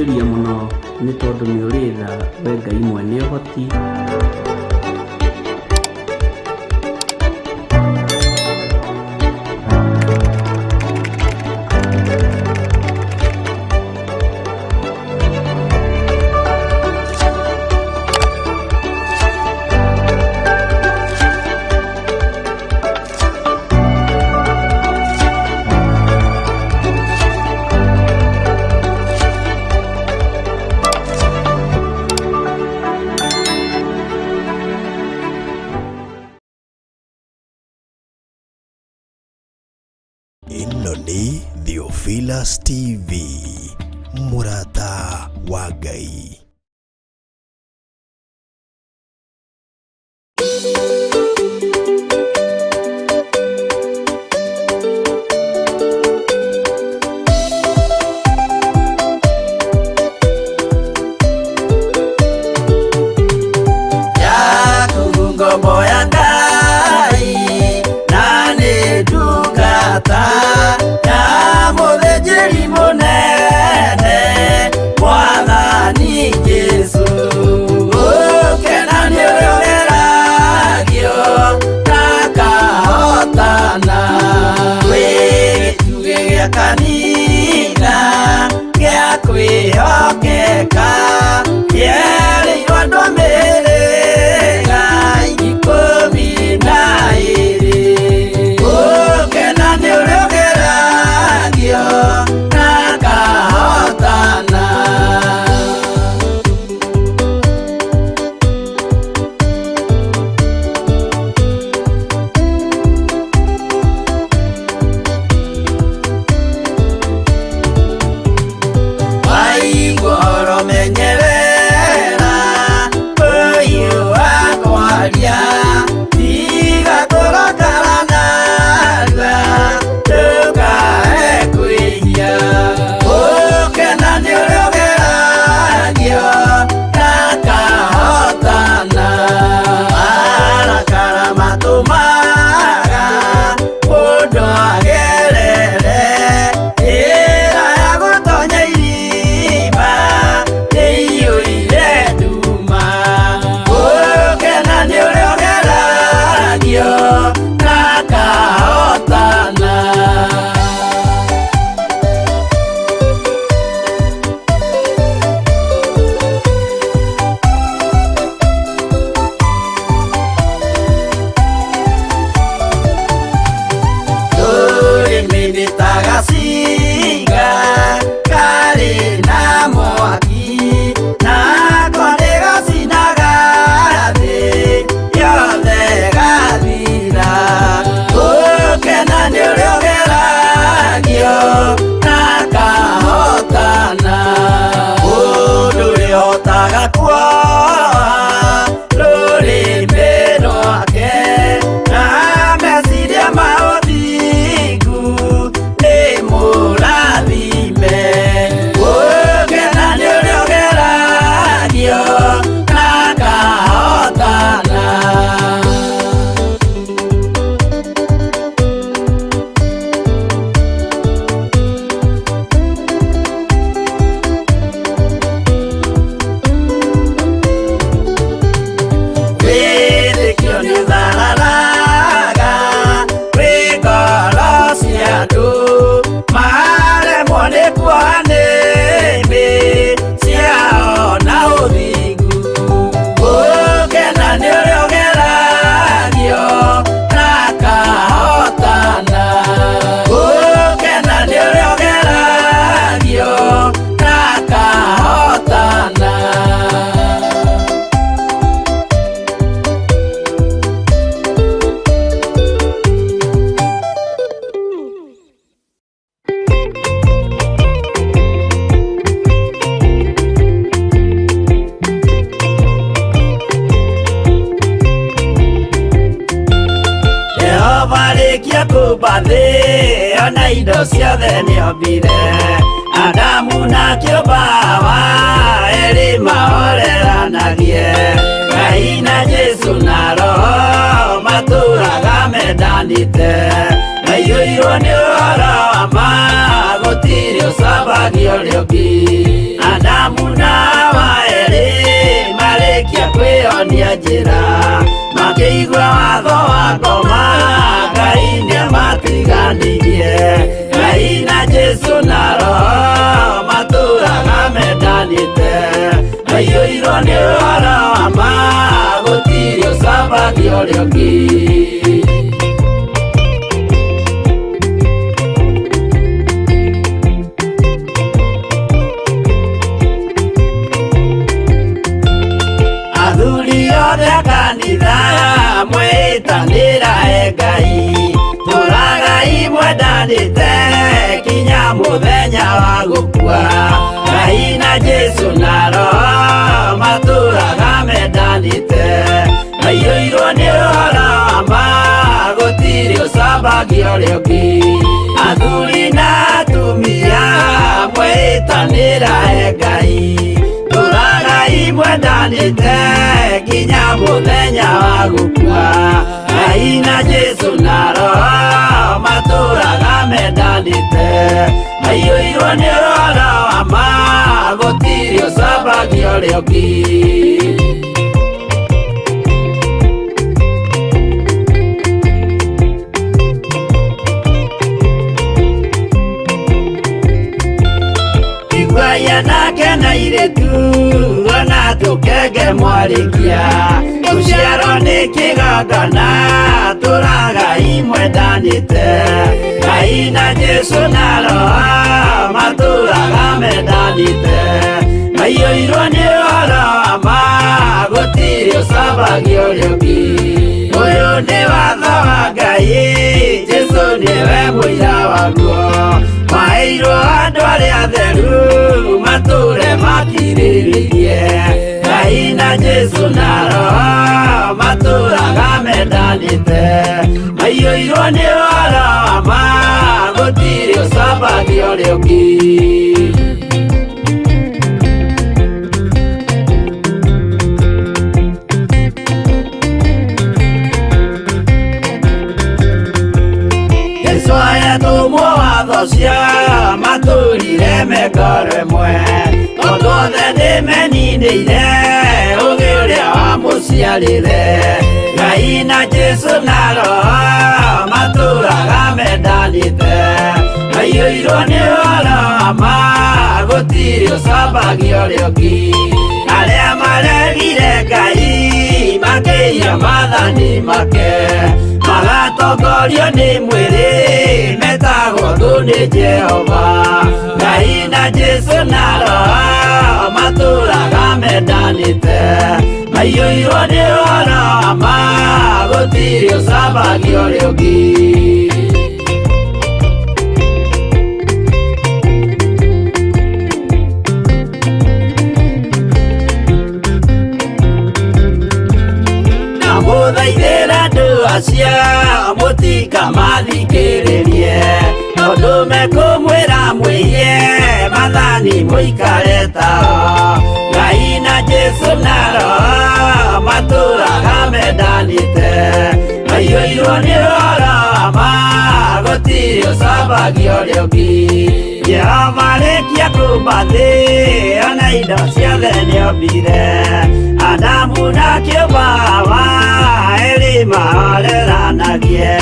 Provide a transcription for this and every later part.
Ndagũkwĩnyihĩria mũno nĩ tondũ nĩ ũrĩ tha, we Ngai mwene ũhoti. Ĩno nĩ Theophilus TV, mũrata wa Ngai. Yakubu ngombo ya Ngai na nĩ ndungata ya mũthĩnjĩri mũnene Mwathani Jesũ. Gũkena nĩ ũrĩa ũgeragio na akahotana. Wĩ gĩtugĩ gĩa kanitha gĩa kwĩhokeka kĩerĩirwo andũ a mĩhĩrĩga 12. Gũkena nĩ ũrĩa ũgeragio na akahotana. Waigua ũhoro menyerera ũyũ wa kwaria, tiga kũrakara narua ndũkae kwĩhia. Gũkena nĩ ũrĩa ũgeragio na akahotana. Marakara matũmaga mũndũ agerere njĩra ya gũtonya irima ĩiyũire nduma. Gũkena nĩ ũrĩa ũgeragio na akahotana. Rũrĩmĩ nĩ ta gacinga karĩ na mwaki, nako nĩ gacinaga thĩ yothe gathira. Gũkena nĩ ũrĩa ũgeragio na akahotana. Mũndũ ũrĩhotaga kuoha rũrĩmĩ rwake na meciria ma ũthingu nĩ mũrathime. Gũkena nĩ ũrĩa ũgeragio na akahotana. Wĩtĩkio nĩ ũthararaga wĩ ngoro cia andũ, maremwo nĩ kuoha nĩmĩ ciao na ũthingu. Gũkena nĩ ũrĩa ũgeragio na akahotana. Gũkena nĩ ũrĩa ũgeragio na akahotana. Jehova rĩkia kũmba thĩ ona indo ciothe nĩombire, Adamu na kĩũmba Hawa erĩ mahoreranagie. Ngai na Jesũ na Roho matũraga mendanĩte, maiyũirwo nĩ ũhoro wa ma, gũtirĩ ũcambagio ũrĩa ũngĩ. Adamu njĩra makĩigua watho wa ngoma Ngai nĩamatiganirie Ngai na Jesũ na Roho matũraga mendanĩte maiyũirwo nĩ ũhoro wa ma gũtirĩ ũcambagia ũrĩa ũngĩ. Athuri othe a kanitha mwĩtanĩra e Ngai tũragai mwendanĩte kinya mũthenya wa gũkua Ngai na Jesũ na Roho matũraga mendanĩte maiyũirwo nĩ ũhoro wa ma gũtirĩ ũcambagia ũrĩa ũngĩ. Athuri na atumia mwĩtanĩra e Ngai tũragai mwendanĩte kinya mũthenya wa gũkua Ngai na Jesũ na Roho matũraga mendanĩte maiyũirwo nĩ ũhoro wa ma gũtirĩ ũcambagia ũrĩa ũngĩ. Iguai anake na airĩtu ona tũkenge mwarĩkia gũciarwo nĩ kĩgongona tũragai mwendanĩte Ngai na Jesũ na Roho matũraga mendanĩte maiyũirwo nĩ ũhoro wa ma gũtirĩ ũcambagia ũrĩa ũngĩ. Ũyũ nĩ watho wa Ngai Jesũ nĩwe mũira waguo maheirwo andũ arĩa atheru matũre makirĩrĩirie Ngai na Jesũ na Roho matũraga mendanĩte maiyũirwo nĩ ũhoro wa ma gũtirĩ ũcambagia ũrĩa ũngĩ. Jesũ ayatũmwo watho cia matũrire me ngoro ĩmwe tondũ othe nĩmeninĩire ũgĩ ũrĩa wamũciarire Ngai na Jesũ na Roho matũraga mendanĩte maiyũirwo nĩ ũhoro wa ma gũtirĩ ũcambagia ũrĩa ũngĩ. Arĩa maregire Ngai makĩiya maathani make magatongorio nĩ mwĩrĩ metagwo thũ nĩ Jehova Ngai na Jesũ na Roho matũraga mendanĩte maiyũirwo nĩ ũhoro wa ma gũtirĩ ũcambagia ũrĩa ũngĩ. Ndamũthaithĩra andũ acio mũtikamathikĩrĩrie tondũ mekũmwĩra mwĩiye maathani mũikare tao Ngai na Jesũ na Roho matũraga mendanĩte maiyũirwo nĩ ũhoro wa ma gũtirĩ ũcambagia ũrĩa ũngĩ. Jehova arĩkia kũũmba thĩ ona indo ciothe nĩombire Adamu na kĩũmba Hawa erĩ mahoreranagie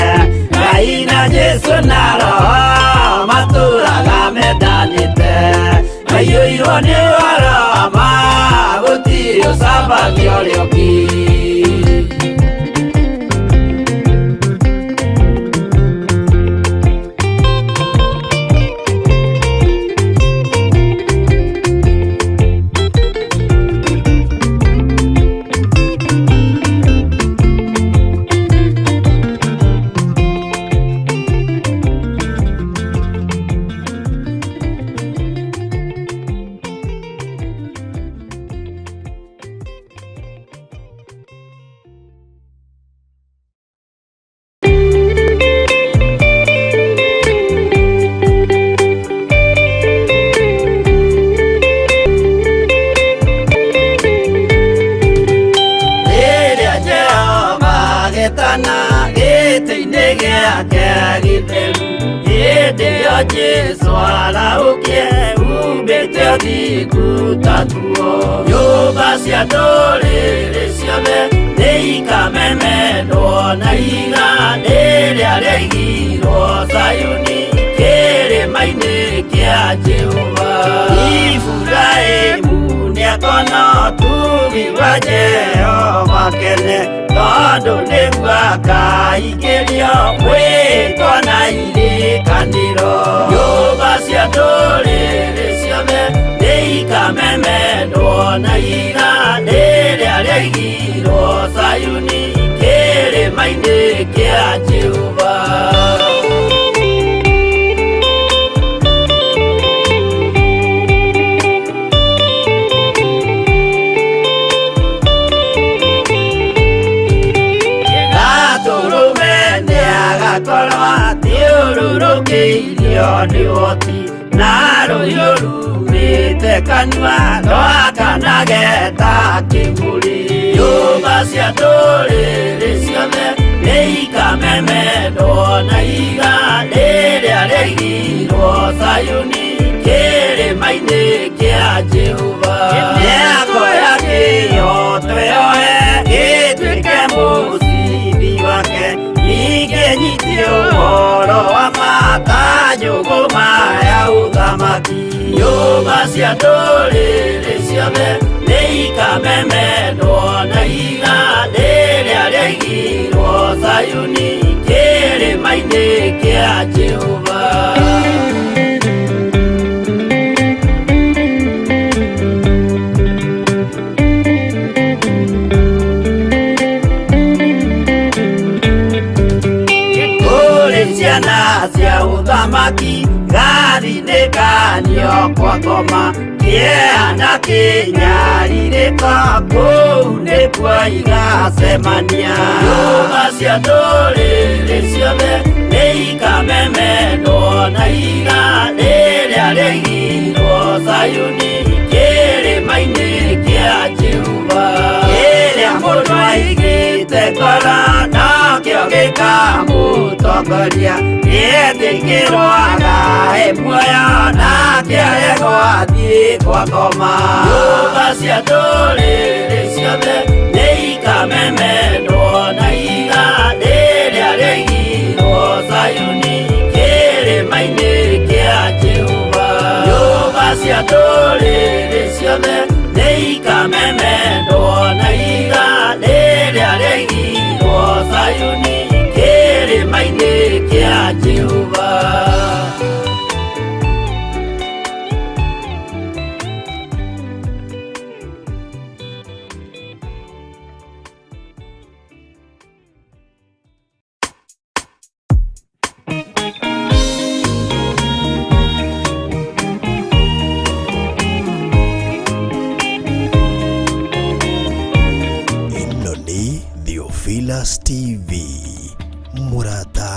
Ngai na Jesũ na Roho matũraga mendanĩte maiyũirwo nĩ ũhoro wa ma gũtirĩ ũcambagia ũrĩa ũngĩ. Jesũ arahũkie umbĩte ũthingu ta nguo nyũmba cia ndũrĩrĩ ciothe na ihiga rĩrĩa rĩaigirwo Zayuni kĩrĩma-inĩ kĩa Jehova. Iburahĩmu nĩakona ũtugi wa Jehova kene, tondũ nĩguo akaingĩrio mwĩtwa na irĩkanĩro. Nyũmba cia ndũrĩrĩ ciothe nĩikamemendwo na ihiga rĩrĩa rĩaigirwo Zayuni kĩrĩma-inĩ kĩa Jehova. Gatũrũme nĩagakorwo athiũrũrũkĩirio nĩ ũhoti, na rũhiũ rumĩte kanua rwakanage ta kĩmũrĩ. Nyũmba cia ndũrĩrĩ ciothe nĩikamemendwo na ihiga rĩrĩa rĩaigirwo Zayuni kĩrĩma-inĩ kĩa Jehova. Nĩakoya kĩhooto yoe gĩtuĩke mũcibi wake, ningĩ nyitie ũhoro wa ma ta njũgũma ya ũthamaki. Nyũmba cia ndũrĩrĩ ciothe nĩikamemendwo na ihiga rĩrĩa rĩaigirwo Zayuni kĩrĩma-inĩ kĩa Jehova. Kũrĩ ciana cia ũthamaki gathinĩkanio kwa ngoma, kĩeha na kĩnyarirĩko kũu nĩkuo igacemania. Nyũmba cia ndũrĩrĩ ciothe nĩikamemendwo na ihiga rĩrĩa rĩaigirwo Zayuni kĩrĩma-inĩ kĩa Jehova. Kĩrĩa mũndũ aigĩte ngoro nokĩo gĩkamũtongoria, nĩetĩkĩrwo agae muoyo nake aregwo athiĩ kwa ngoma. Nyũmba cia ndũrĩrĩ ciothe nĩikamemendwo na ihiga rĩrĩa rĩaigirwo Zayuni kĩrĩma-inĩ kĩa Jehova. Nyũmba cia ndũrĩrĩ ciothe nĩikamemendwo na ihiga rĩrĩa rĩaigirwo Zayuni kĩrĩma-inĩ kĩa Jehova. Ĩno nĩ Theophilus TV, mũrata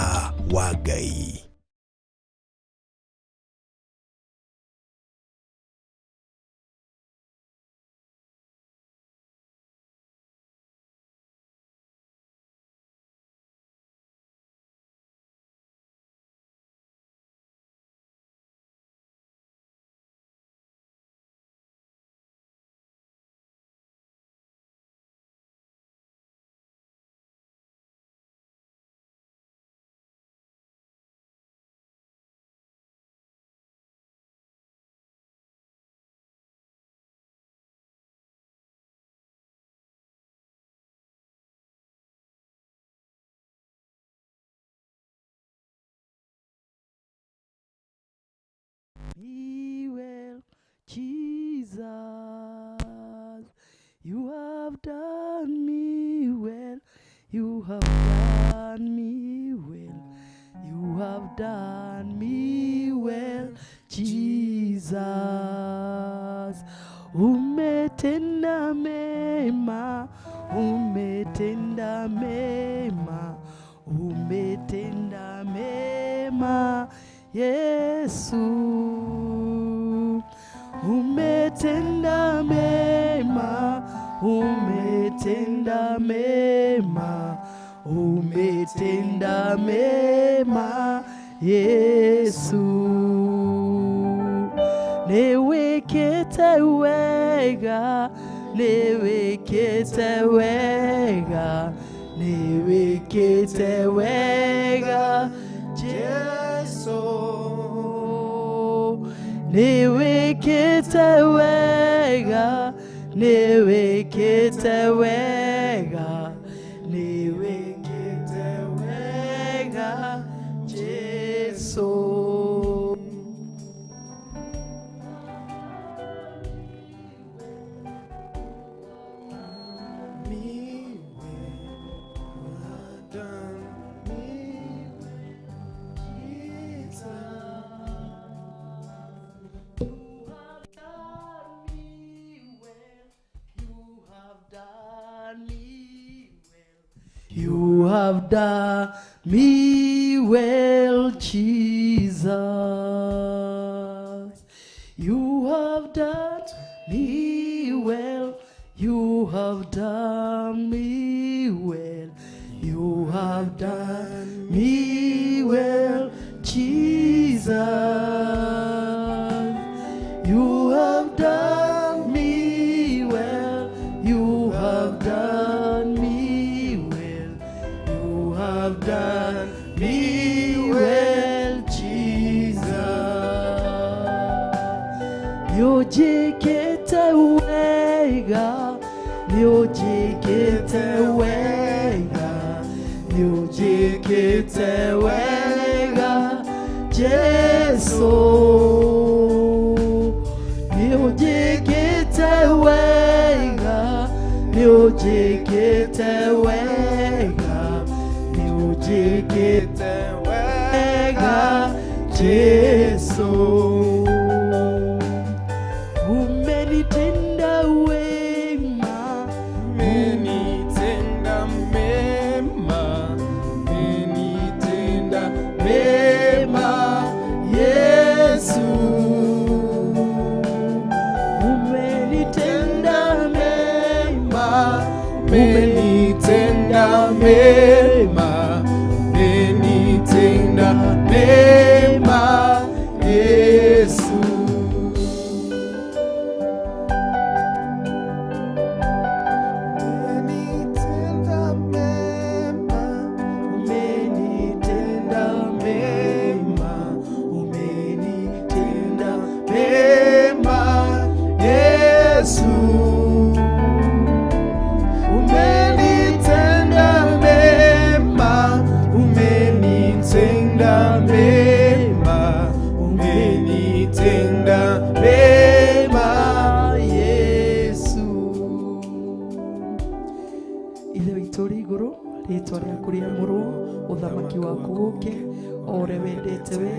wa Ngai. Be well, Jesus. You have done me well. You have done me well. You have done me well, Jesus. Umetenda mema, umetenda mema, umetenda mema, Yesu. Umetenda mema, umetenda mema, umetenda mema, Yesu. Nĩwĩkĩte wega, nĩwĩkĩte wega, Nĩwĩkĩte wega Jesu, nĩwĩkĩte wega, nĩwĩkĩte wega, nĩwĩkĩte wega Jesu. You have done me well, Jesus. You have done me well. You have done me well. You have done me well, Jesus. You have done me well. You have done me well. You have done me well, Jesus. Nĩũnjĩkĩte wega, nĩũnjĩkĩte wega, nĩũnjĩkĩte wega, Jesu. Nĩũnjĩkĩte wega, nĩũnjĩkĩte wega, nĩũnjĩkĩte wega, Jesu. Umenitenda wema, Umenitenda mema, umenitenda mema, Yesu. Umenitenda mema, Umenitenda mema, umenitenda mema, Yesu. Umenitenda mema, umenitenda mema, umenitenda mema, Yesu. Umenitenda mema, umenitenda mema, umenitenda mema, Yesu. Ithe witũ ũrĩ igũrũ, rĩtwa rĩaku rĩamũrwo, ũthamaki waku ũke, o ũrĩa wendete we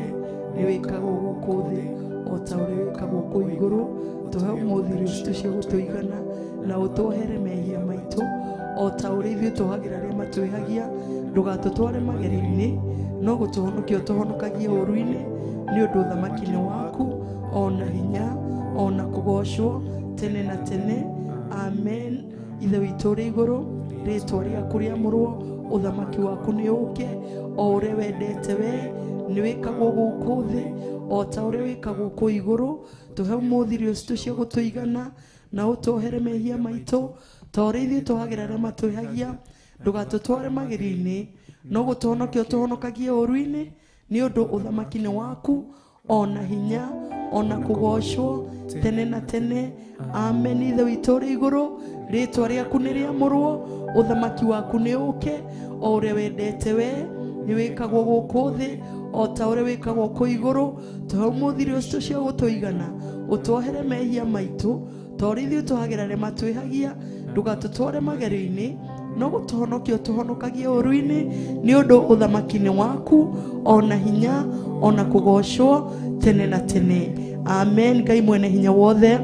nĩ wĩkagwo gũkũ thĩ o ta ũrĩa wĩkagwo kũu igũrũ. Tũhe ũmũthĩ irio citũ cia gũtũigana, na ũtuohere mehia maitũ o ta ũrĩa ithuĩ tuohagĩra arĩa matwĩhagia. Ndũgatũtware magerio-inĩ, no gũtũhonokia ũtũhonokagie ũũru-inĩ, nĩ ũndũ ũthamaki nĩ waku, ona hinya, ona kũgoocwo tene na tene. Amen. Ithe witũ ũrĩ igũrũ, rĩtwa rĩaku rĩamũrwo, ũthamaki waku nĩ ũke, o ũrĩa wendete we nĩ wĩkagwo gũkũ thĩ o ta ũrĩa wĩkagwo kũu igũrũ. Tũhe ũmũthĩ irio citũ cia gũtũigana, na ũtuohere mehia maitũ ta ũrĩa ithuĩ tuohagĩra arĩa matwĩhagia. Ndũgatũtware magerio-inĩ, no gũtũhonokia ũtũhonokagie ũũru-inĩ, nĩ ũndũ ũthamaki nĩ waku, ona hinya, ona kũgoocwo tene na tene. Amen. Ithe witũ ũrĩ igũrũ, rĩtwa rĩaku nĩ rĩamũrwo, ũthamaki waku nĩ ũke, o ũrĩa wendete we nĩ wĩkagwo gũkũ thĩ o ta ũrĩa wĩkagwo kũu igũrũ. Tũhe ũmũthĩ irio citũ cia gũtũigana, ũtuohere mehia maitũ ta ũrĩa ithuĩ tuohagĩra arĩa matwĩhagia. Ndũgatũtware magerio-inĩ, no gũtũhonokia ũtũhonokagie ũũru-inĩ, nĩ ũndũ ũthamaki nĩ waku, ona hinya, ona kũgoocwo tene na tene. Amen. Ngai mwene hinya wothe,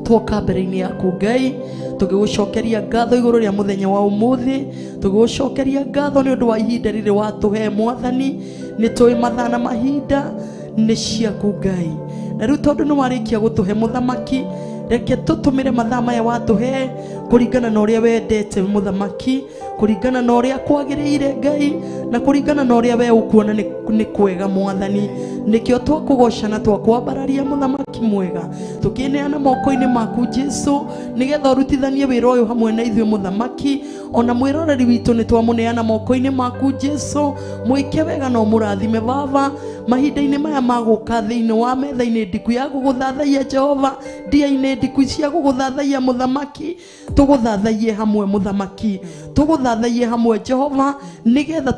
twoka mbere-inĩ yaku Ngai, tũgĩgũcokeria ngatho igũrũ rĩa mũthenya wa ũmũthĩ, tũgĩgũcokeria ngatho nĩ ũndũ wa ihinda rĩrĩ watũhe Mwathani. Nĩ tũĩ mathaa na mahinda nĩ ciaku Ngai, na rĩu tondũ nĩ warĩkia gũtũhe mũthamaki, Reke tũtũmĩre mathaa maya watũhe kũringana na ũrĩa wendete mũthamaki, kũringana na ũrĩa kwagĩrĩire Ngai, na kũringana na ũrĩa we ũkuona nĩ kwega mwathani. Nĩkĩo twakũgoca na twakwambararia mũthamaki mwega, tũkĩneana moko-inĩ maku Jesu, nĩgetha ũrutithanie wĩra ũyũ hamwe na ithuĩ mũthamaki. Ona mwĩroreri witũ nĩ twamũneana moko-inĩ maku Jesu, mwĩke wega na ũmũrathime baba mahinda-inĩ maya ma gũka thĩinĩ wa metha-inĩ ndiku ya gũgũthathaiya Jehova, ndia-inĩ ndiku cia gũgũthathaiya mũthamaki. Tũgũthathaiye hamwe mũthamaki, tũgũthathaiye hamwe Jehova, nĩgetha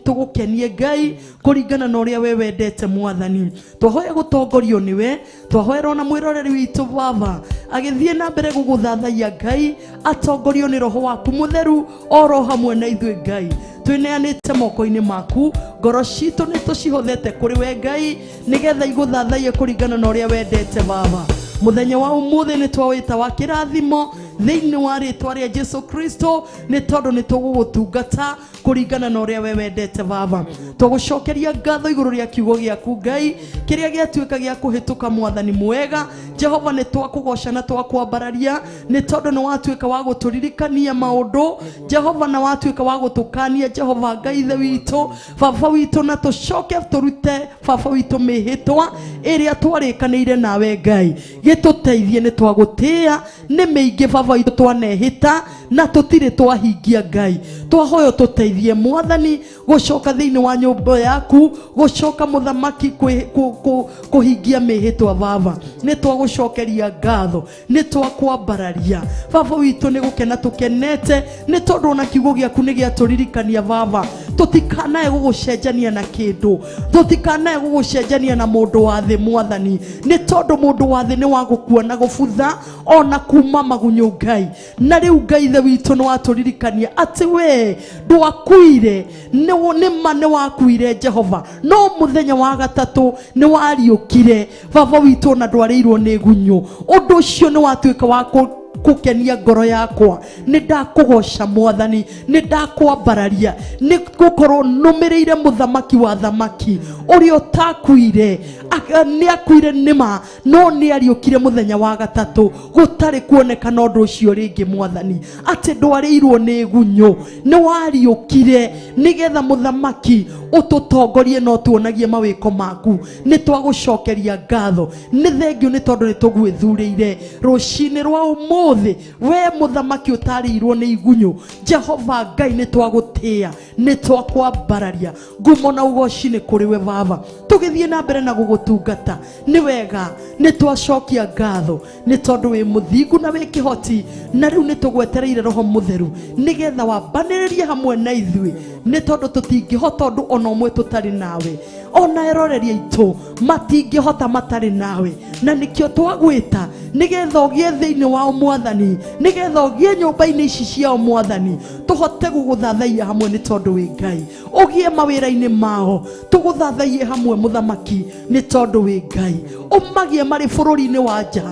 tũgũkenie Ngai kũringana na ũrĩa we wendete mwathani. Twahoya gũtongorio nĩwe, twahoera ona mwĩroreri witũ baba agĩthiĩ na mbere gũgũthathaiya Ngai, atongorio nĩ roho waku mũtheru oro hamwe na ithuĩ Ngai. Twĩneanĩte moko-inĩ maku, ngoro citũ nĩ tũcihothete kũrĩ we Ngai, nĩgetha igũthathaiye kũringana na ũrĩa wendete baba. Mũthenya wa ũmũthĩ nĩ twawĩta wa kĩrathimo thĩinĩ wa rĩtwa rĩa Jesu Kristo, nĩ tondũ nĩ tũgũgũtungata kũringana na ũrĩa we wendete baba. Tũgũcokeria ngatho igũrũ rĩa kiugo gĩaku Ngai, kĩrĩa gĩatuĩka gĩa kũhĩtũka mwathani mwega Jehova. Nĩ twakũgoca na twakwambararia, nĩ tondũ nĩ watuĩka wa gũtũririkania maũndũ Jehova, na watuĩka wa gũtũkania Jehova Ngai ithe witũ baba witũ, na tũcoke tũrute baba witũ mĩhĩtwa ĩrĩa twarĩkanĩire nawe Ngai. Gĩtũteithie, nĩ twagũtĩĩa nĩ mĩingĩ baba witũ twanehĩta na tũtirĩ twahingia Ngai. Twahoya tũteithie mwathani gũcoka thĩinĩ wa nyũmba yaku, gũcoka mũthamaki kũhingia mĩhĩtwa baba. Nĩ twagũcokeria ngatho, nĩ twakwambararia baba witũ, nĩ gũkena tũkenete nĩ tondũ ona kiugo gĩaku nĩ gĩatũririkania baba, tũtikanae gũgũcenjania na kĩndũ, tũtikanae gũgũcenjania na mũndũ wa thĩ mwathani, nĩ tondũ mũndũ wa thĩ nĩ wa gũkua na gũbutha ona kuma magunyũ Ngai. Na rĩu Ngai ithe witũ nĩ watũririkania atĩ we ndwakuire, nĩ ma nĩ wakuire Jehova, no mũthenya wa gatatũ nĩ wariũkire baba witũ, na ndwarĩirwo nĩ gunyũ. Ũndũ ũcio nĩ watuĩka wa kũkenia ngoro yakwa. Nĩ ndakũgoca mwathani, nĩ ndakwambararia, nĩ gũkorwo nũmĩrĩire mũthamaki wa thamaki ũrĩa ũtakuire. Nĩ akuire nĩma, no nĩ ariũkire mũthenya wa gatatũ, gũtarĩ kuonekana ũndũ ũcio rĩngĩ mwathani, atĩ ndwarĩirwo nĩ gunyũ, nĩ wariũkire nĩgetha mũthamaki ũtũtongorie na ũtuonagie mawĩko maku. Nĩ twagũcokeria ngatho, nĩ thengio nĩ tondũ nĩ tũgwĩthurĩire rũcinĩ rwa ũmũthĩ, we mũthamaki ũtarĩirwo nĩ igunyũ. Jehova Ngai, nĩ twagũtĩĩa, nĩ twakwambararia, ngumo na ũgoci nĩ kũrĩ we baba. Tũgĩthiĩ na mbere na gũgũtungata nĩ wega, nĩ twacokia ngatho nĩ tondũ wĩ mũthingu na wĩ kĩhoti. Na rĩu nĩ tũgwetereire roho mũtheru nĩgetha wambanĩrĩrie hamwe na ithuĩ, nĩ tondũ tũtingĩhota ũndũ ona ũmwe tũtarĩ nawe, ona eroreri aitũ matingĩhota matarĩ nawe, na nĩkĩo twagwĩta nĩgetha ũgĩe thĩinĩ wao mwathani, nĩgetha ũgĩe nyũmba-inĩ ici ciao mwathani, tũhote gũgũthathaiya hamwe nĩ tondũ wĩ Ngai. Ũgĩe mawĩra-inĩ mao, tũgũthathaiye hamwe mũthamaki nĩ tondũ wĩ Ngai. Ũmagĩe marĩ bũrũri-inĩ wa nja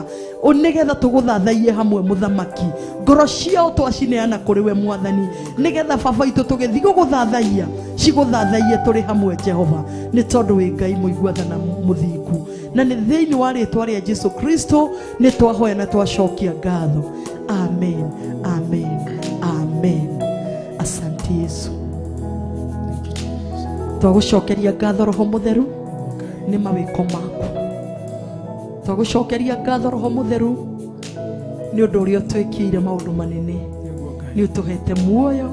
nĩgetha tũgũthathaiye hamwe mũthamaki. Ngoro ciao twacineana kũrĩ we mwathani, nĩgetha baba witũ tũgĩthiĩ gũgũthathaiya cigũthathaiye tũrĩ hamwe Jehova, nĩ tondũ wĩ Ngai mũigua tha na mũthingu. Na nĩ thĩinĩ wa rĩtwa rĩa Jesu Kristo nĩ twahoya na twacokia ngatho. Amen, amen, amen. Asante Yesu. Twagũcokeria ngatho roho mũtheru nĩ mawĩko maku. Twagũcokeria ngatho roho mũtheru nĩ ũndũ ũrĩa ũtwĩkĩire maũndũ manene. Nĩ ũtũhete muoyo,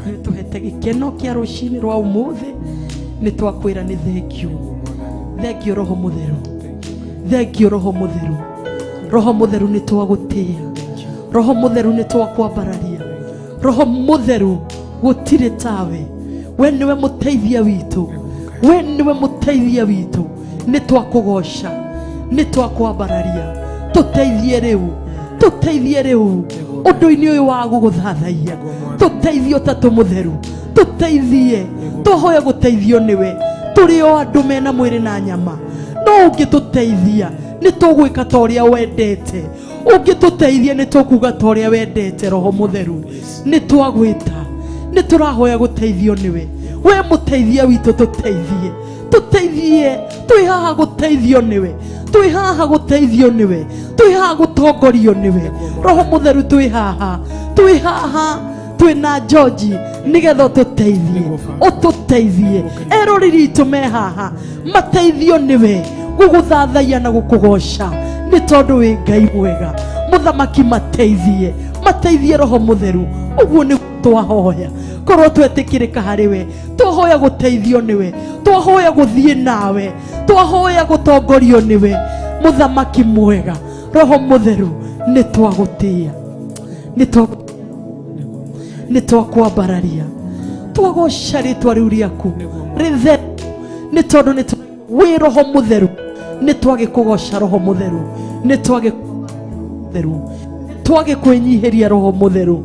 nĩ ũtũhete gĩkeno kĩa rũcinĩ rwa ũmũthĩ. Nĩ twakwĩra nĩ thengio, thengio roho mũtheru, thengio roho mũtheru. Roho mũtheru, nĩ twagũtĩĩa. Roho mũtheru, nĩ twakwambararia. Roho mũtheru, gũtirĩ tawe. We nĩwe mũteithia witũ, we nĩwe mũteithia witũ. Nĩ twakũgoca, nĩ twakwambararia. Tũteithie rĩu, tũteithie rĩu ũndũ-inĩ ũyũ wa gũgũthathaiya. Tũteithie ũtatũ mũtheru, tũteithie. Twahoya gũteithio nĩwe. Tũrĩ o andũ mena mwĩrĩ na nyama, no ũngĩtũteithia nĩ tũgwĩka ta ũrĩa wendete. Ũngĩtũteithia nĩ tũkuga ta ũrĩa wendete. Roho mũtheru, nĩ twagwĩta, nĩ tũrahoya gũteithio nĩwe. We mũteithia witũ, tũteithie, tũteithie. Twĩ haha gũteithio nĩwe, twĩ haha gũteithio nĩwe, twĩ Twĩ haha gũtongorio nĩwe. Roho Mũtheru twĩ haha, twĩ haha twĩ na George nĩgetha ũtũteithie, ũtũteithie. Erori ritũ me haha mateithio nĩwe gũgũthathaiya na gũkũgoca, nĩ tondũ wĩ Ngai mwega. Mũthamaki, mateithie, mateithie Roho Mũtheru. Ũguo nĩ twahoya, korwo twetĩkĩrĩka harĩ we. Twahoya gũteithio nĩwe, twahoya gũthiĩ nawe, twahoya gũtongorio nĩwe, Mũthamaki mwega. Roho Mũtheru, nĩ twagũtĩĩa, nĩ twakwambararia, twagoca rĩtwa rĩu rĩaku rĩtheru, nĩ tondũ nĩ wĩ Roho Mũtheru. Nĩ twagĩkũgoca Roho Mũtheru, nĩ twagĩtheru, twagĩkwĩnyihĩria Roho Mũtheru.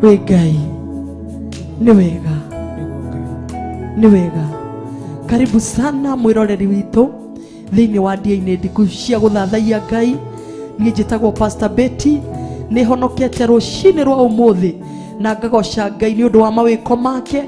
Wĩ Ngai, nĩ wega, nĩ wega. Karibu sana mwĩroreri witũ thĩinĩ wa ndia-inĩ ndiku cia gũthathaiya Ngai. Niĩ njĩtagwo Pastor Betty, nĩ honokete rũcinĩ rwa ũmũthĩ na ngagoca Ngai nĩ ũndũ wa mawĩko make,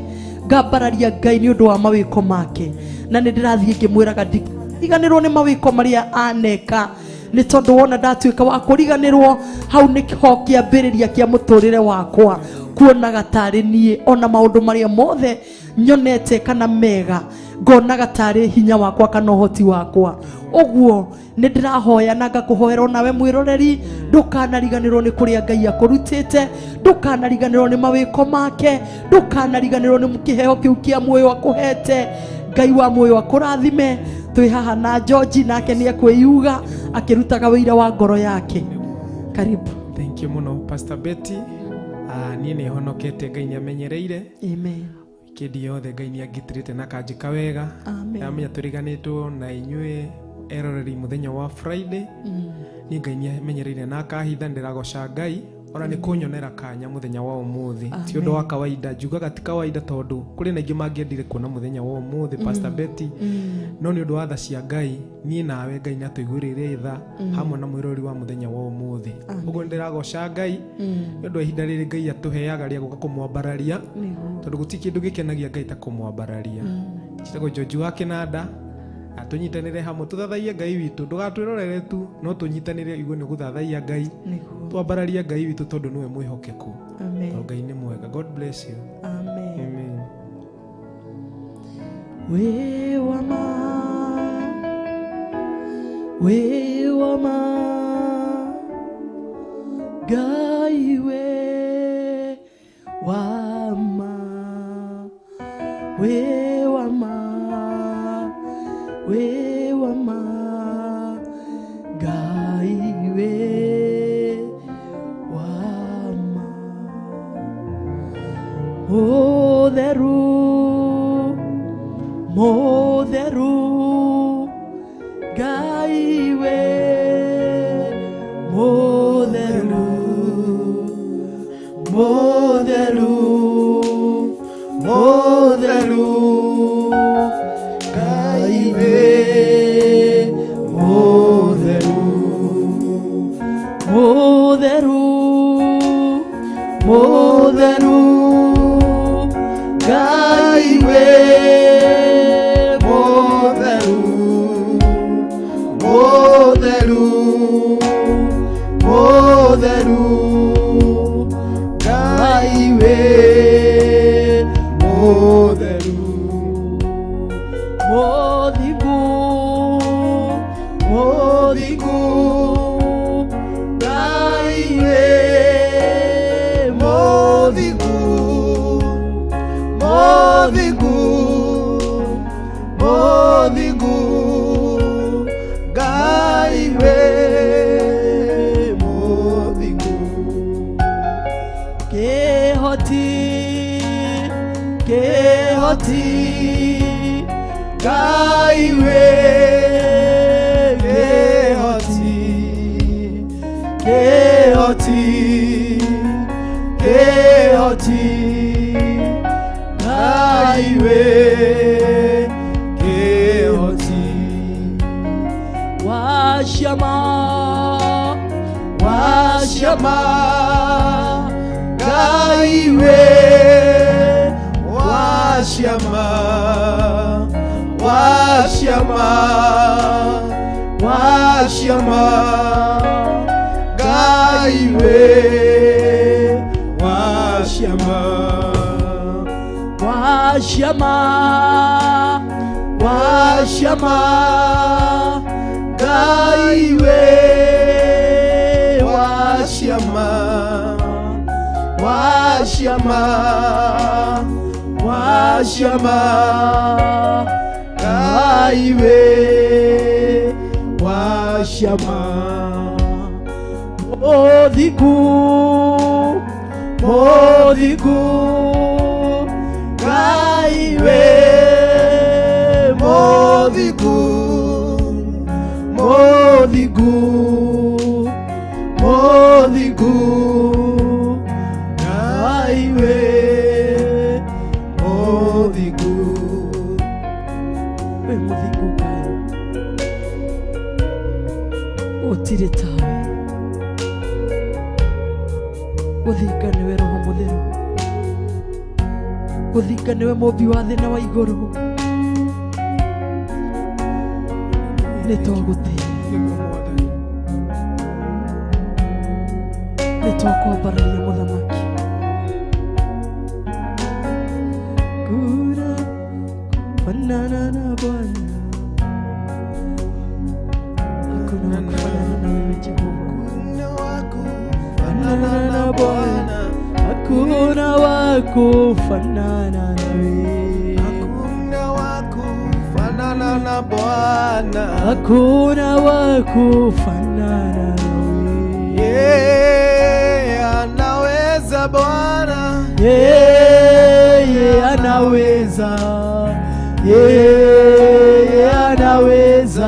ngambararia Ngai nĩ ũndũ wa mawĩko make, na nĩ ndĩrathiĩ ngĩmwĩraga ndiriganĩrwo nĩ mawĩko marĩa aneka, nĩ tondũ wona ndatuĩka wa kũriganĩrwo, hau nĩho kĩambĩrĩria kĩa mũtũrĩre wakwa kuonaga tarĩ niĩ, ona maũndũ marĩa mothe nyonete kana mega ngonaga tarĩ hinya wakwa kana ũhoti wakwa. Ũguo nĩ ndĩrahoya na ngakũhoera onawe mwĩroreri, ndũkanariganĩrwo nĩ kũrĩa Ngai akũrutĩte, ndũkanariganĩrwo nĩ mawĩko make, ndũkanariganĩrwo nĩ kĩheo kĩu kĩa muoyo akũhete. Ngai wa muoyo akũrathime. Twĩ haha na George, nake nĩ ekwĩyuga akĩrutaga wĩira wa ngoro yake. Karibu. Thank you mũno, Pastor Betty. Niĩ nĩ honokete, Ngai nĩ amenyereire. Amen. Wikendi yothe Ngai nĩ angitĩrĩte na akanjĩka wega. Amen. Ndamenya tũriganĩtwo na inyuĩ eroreri mũthenya wa Friday. Niĩ Ngai nĩ amenyereire na akahitha, ndĩragoca Ngai ona nĩ kũnyonera kanya mũthenya wa ũmũthĩ. Ti ũndũ wa kawaida, njugaga ti kawaida, tondũ kũrĩ na aingĩ mangĩendire kuona mũthenya wa ũmũthĩ, Pastor Betty, no nĩ ũndũ wa tha cia Ngai, niĩ nawe Ngai nĩ atũiguĩrĩire tha hamwe na mwĩrori wa mũthenya wa ũmũthĩ. Ũguo nĩ ndĩragoca Ngai nĩ ũndũ wa ihinda rĩrĩ Ngai atũheaga rĩa gũka kũmwambararia, tondũ gũtirĩ kĩndũ gĩkenagia Ngai ta kũmwambararia. Njĩtagwo George wa Kĩnanda, na tũnyitanĩre hamwe tũthathaiye Ngai witũ. Ndũgatwĩrorere tu, no tũnyitanĩre igue nĩ gũthathaiya Ngai, twambararie Ngai witũ, tondũ nĩwe mwĩhokeku. Amen. Tondũ Ngai nĩ mwega. God bless you. Amen. Amen. Wĩ wa ma, wĩ wa ma, Ngai wĩ wa ma, wĩ wa ma, wĩ wa ma, Ngai wĩ wa ma. Mũtheru, mũtheru, Ngai wĩ mũtheru, Mũtheru, mũtheru, Ngai wĩ mũtheru. Mũtheru, mũtheru, Ngai wĩ Mũtheru, mũtheru, mũtheru, Ngai wĩ mũtheru. Mũthingu, Mũthingu, Ngai wĩ mũthingu, mũthingu, mũthingu, Ngai wĩ mũthingu. Kĩhoti, kĩhoti, Ngai wĩ kĩhoti, kĩhoti, kĩhoti, Ngai wĩ kĩhoti. Wa ciama, Wa ciama, Ngai wĩ wa ciama, wa ciama, wa ciama, ciama, wa ciama, Ngai we wa ciama, wa ciama, wa ciama, Ngai we wa ciama. Mothigu, mothigu, Ngai we mothigu, mothigu, mothigu, Ngai we mothigu. We mothigu Ngai, gũtirĩ tawe. Gũthinga nĩwe Roho Mũtheru, gũthinga nĩwe mũmbi wa thĩ na wa igũrũ. Nĩ twagũtĩĩa, nĩ twakwambararia Mũthamaki. Kuna kufanana na Bwana, hakuna wa kufanana na wewe Jehova. Kufanana na Bwana, hakuna wa kufanana na wewe. Hakuna wa kufanana na Bwana, hakuna wa kufanana na wewe. Yeye anaweza Bwana, yeye anaweza, yeye anaweza,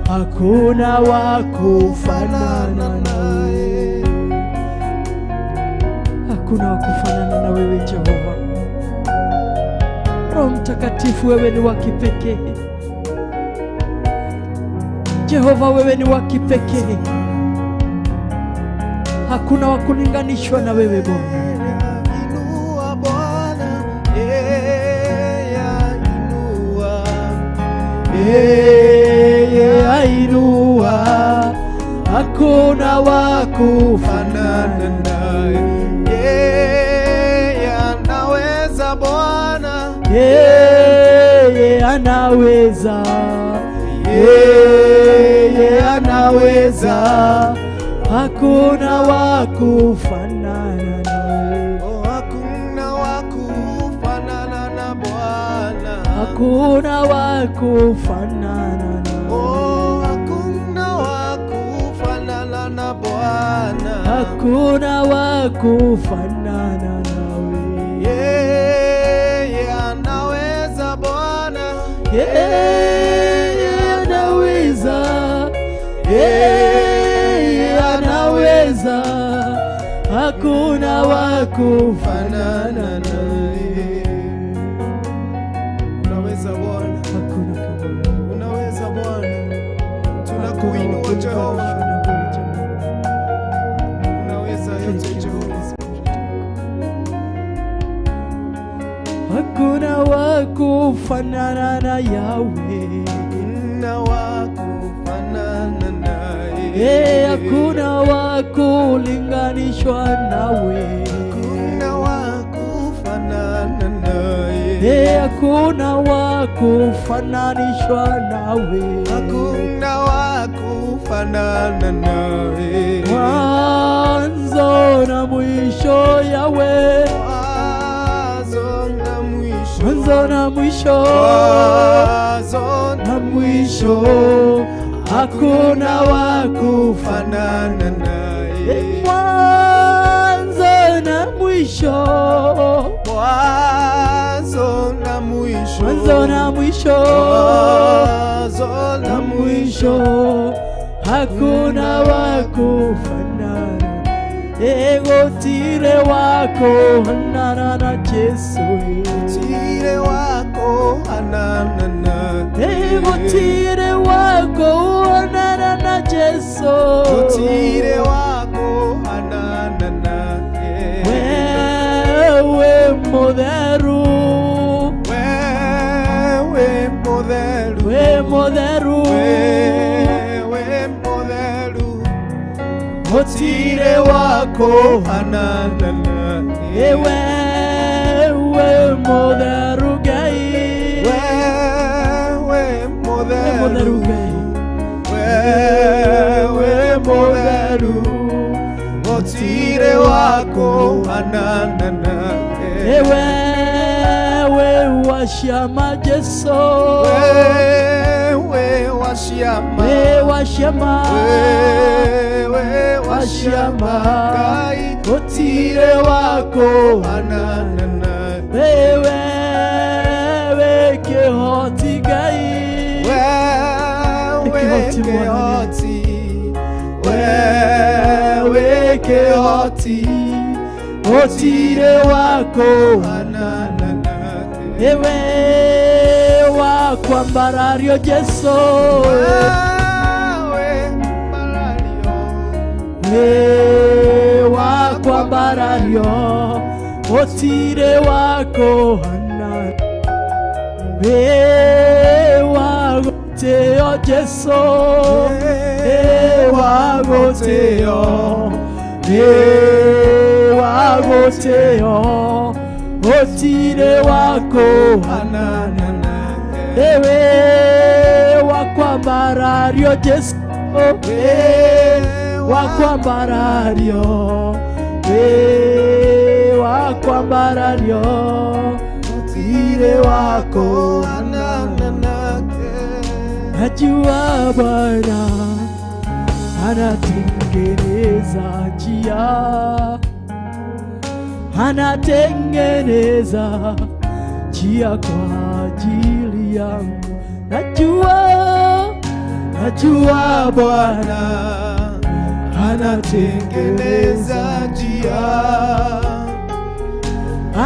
hakuna wa kufanana naye. Hakuna wa kufanana na wewe Jehova. Roho Mtakatifu, wewe ni wa kipekee. Jehova, wewe ni wa kipekee. Hakuna wa kulinganishwa na wewe Bwana. Inua Bwana, yeye inua, yeye ainua, hakuna wa kufanana naye. Yeye anaweza Bwana, yeye anaweza, yeye anaweza, hakuna wa kufanana naye. Oh, hakuna wa kufanana na Bwana, hakuna wa kufanana naye. Oh, hakuna wa kufanana na Bwana, hakuna wa kufanana nawe. Yeye anaweza Bwana, yeye anaweza, yeye anaweza, hakuna wa kufanana naye. Unaweza Bwana, hakuna kama wewe. Unaweza Bwana, tunakuinua Jehova. Unaweza yote Jehova. Hakuna wa kufanana na Yahweh, Hakuna wa kufanana naye. Hakuna wa kulinganishwa nawe. Hakuna wa kufanana naye. Hakuna wa kufananishwa nawe. Hakuna wa kufanana naye. Mwanzo na mwisho Yahweh, Mwanzo na mwisho, mwanzo na mwisho, mwanzo na mwisho, hakuna wa kufanana naye. Mwanzo na mwisho, mwanzo na mwisho, mwanzo na mwisho, mwanzo na mwisho, hakuna wa kufanana. Egotire wako hanana na Jesu, tire wako hanana na, egotire wako hanana na Jesu, tire wako hanana na. Wewe Mutheru, wewe Mutheru, we Mutheru, wewe Mutheru, gotire wako hanana na. Wewe Mutheru. Mutheru gũtirĩ wa kũhanana nake. Ewe we wa ciama Jesu, wewe wa ciama, we wa ciama, wewe wa ciama Ngai gũtirĩ wa kũhanana nake. Wewe we kĩhoti Ngai, wewe kĩhoti, wewe kĩhoti gũtirĩ wa kũhanana nake. Ewe wa kwambarario Jesu, wewe mbarario, we wa kwambarario gũtirĩ wa kũhanana, we wa gũtĩo Jesu, we wa gũtĩo, we wa gũtĩo gũtirĩ wa kũhanana nake. Ewe wa kwambarario Jesu, we wa kwambarario, we wa kwambarario gũtirĩ wa kũhanana nake. Najua Bwana anatengeneza njia, anatengeneza njia kwa ajili yangu. Najua, najua Bwana anatengeneza njia,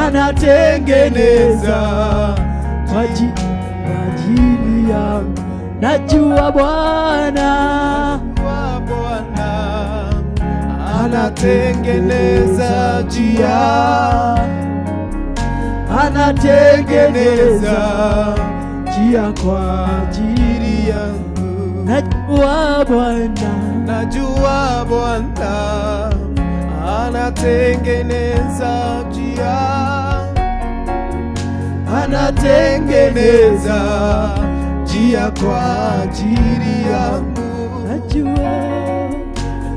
anatengeneza kwa ajili yangu. Najua Bwana, Bwana anatengeneza njia, anatengeneza njia kwa ajili yangu. Najua Bwana, najua Bwana anatengeneza njia, anatengeneza njia kwa ajili yangu. Najua,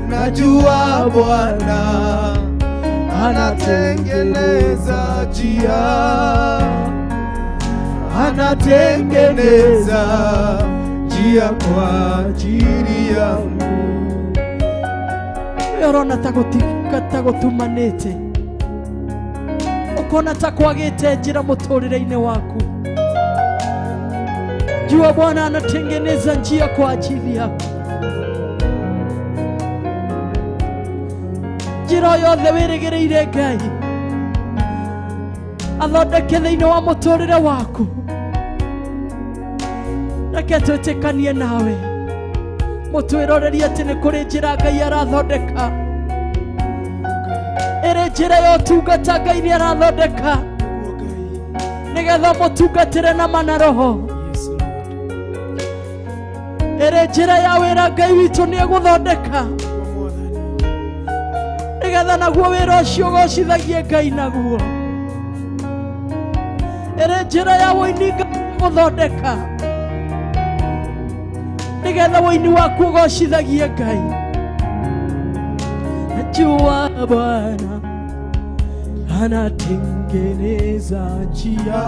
najua Bwana anatengeneza njia, anatengeneza njia kwa ajili yangu. Urona ta gũtumanĩte, ũkona ta kwagĩte njĩra mũtũrĩre-inĩ waku, jua Bwana anatengeneza njia kwa ajili yako. Njĩra yothe wĩrĩgĩrĩire Ngai athondeke thĩinĩ wa mũtũrĩre waku, reke twĩtĩkanie nawe mũtwĩrorerie atĩ nĩ kũrĩ njĩra Ngai arathondeka, ĩrĩ njĩra ya ũtungata Ngai nĩ arathondeka nĩgetha mũtungatĩre na ma na roho, ĩrĩ njĩra ya wĩra Ngai witũ nĩ egũthondeka nĩgetha naguo wĩra ũcio ũgocithagie Ngai naguo, ĩrĩ njĩra ya wũini Ngai gũthondeka nĩgetha wũini waku ũgocithagie Ngai. Najua Bwana anatengeneza njia,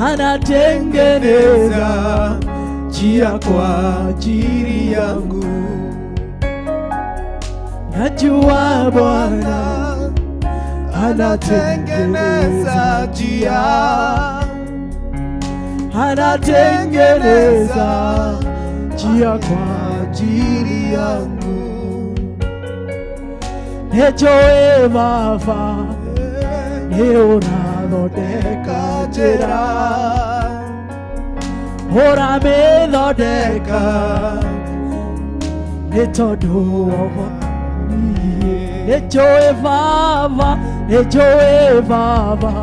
anatengeneza njia kwa ajili yangu. Najua Bwana anatengeneza njia, anatengeneza njia kwa ajili yangu. Nĩnjũĩ Baba nĩ ũrathondeka njĩra, ũramĩthondeka nĩ tondũ wa niĩ. Nĩnjũĩ Baba, nĩnjũĩ Baba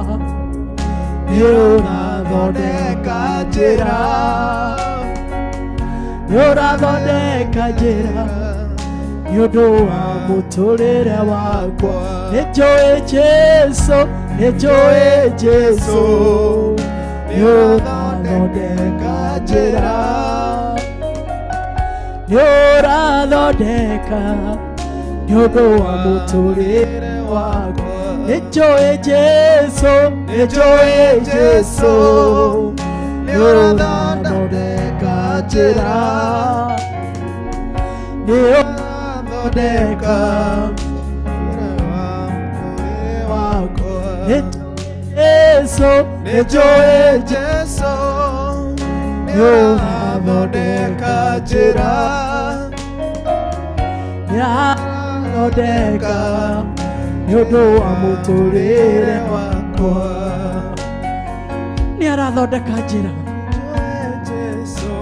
nĩ ũrathondeka njĩra, nĩ ũrathondeka njĩra nĩ ũndũ wa mũtũrĩre wakwa. Nĩnjũĩ Jesu, nĩnjũĩ Jesu nĩ ũrathondeka njĩra, Nĩ ũrathondeka nĩ ũndũ wa mũtũrĩre wakwa. Nĩ njũĩ Jesũ, nĩ njũĩ Jesũ, nĩ ũrathondeka njĩra, nĩ ũrathondeka wakwa. Nĩ Jesũ, nĩ njũĩ Jesũ, nĩ ũrathondeka njĩra, nĩ ũrathondeka nĩ ũndũ wa mũtũrĩre wakwa. Nĩ arathondeka njĩra, Jesũ,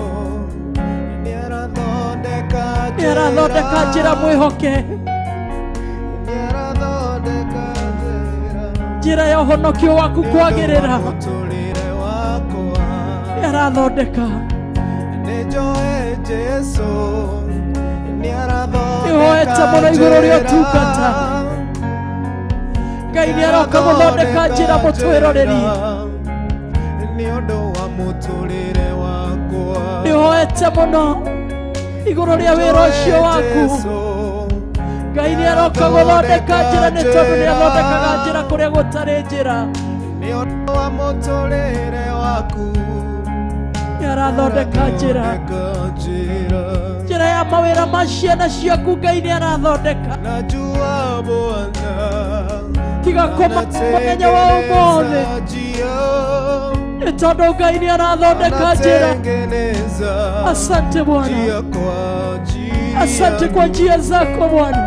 nĩ arathondeka nĩ arathondeka njĩra, mwĩhoke nĩ arathondeka njĩra, njĩra ya ũhonokio waku kwagĩrĩra. Mũtũrĩre wakwa. Nĩ arathondeka. Nĩ njũĩ Jesũ, nĩ arathondeka Nĩhoete mũno igũrũ rĩa ũtungata. Ngai nĩ aroka gũthondeka njĩra mũtwĩroreri. Nĩ ũndũ wa mũtũrĩre wakwa. Nĩhoete mũno igũrũ rĩa wĩra ũcio waku. Ngai nĩ aroka gũthondeka njĩra, nĩ tondũ nĩ athondekaga njĩra kũrĩa gũtarĩ njĩra. Nĩ ũndũ wa mũtũrĩre waku. Nĩ arathondeka njĩra, Njĩra njĩra ya mawĩra ma ciana ciaku. Ngai nĩ arathondeka. Najua Bwana Tiga kũma mũthenya wa ũmũthĩ, nĩ tondũ Ngai nĩ arathondeka njĩra. Anatengeneza Asante Bwana, njia kwa ajili asante kwa njia zako Bwana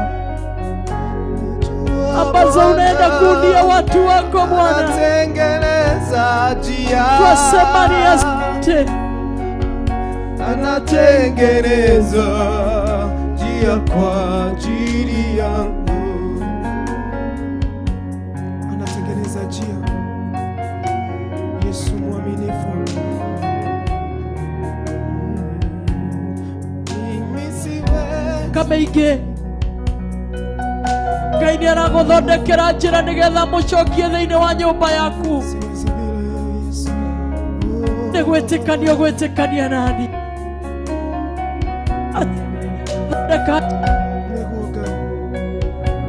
Najua ambazo unaenda kuundia watu wako Bwana. Anatengeneza njia, Twasema ni asante. Anatengeneza njia kwa ajili yangu, anatengeneza njia. Yesu mwaminifu. Mimi siwezi Kamaingĩ Ngai nĩ aragũthondekera njĩra nĩgetha mũcokie thĩinĩ wa nyũmba yaku. Siwezi bila Yesu. Nĩ gwĩtĩkania gwĩtĩkania nani athondeka Nĩguo Ngai.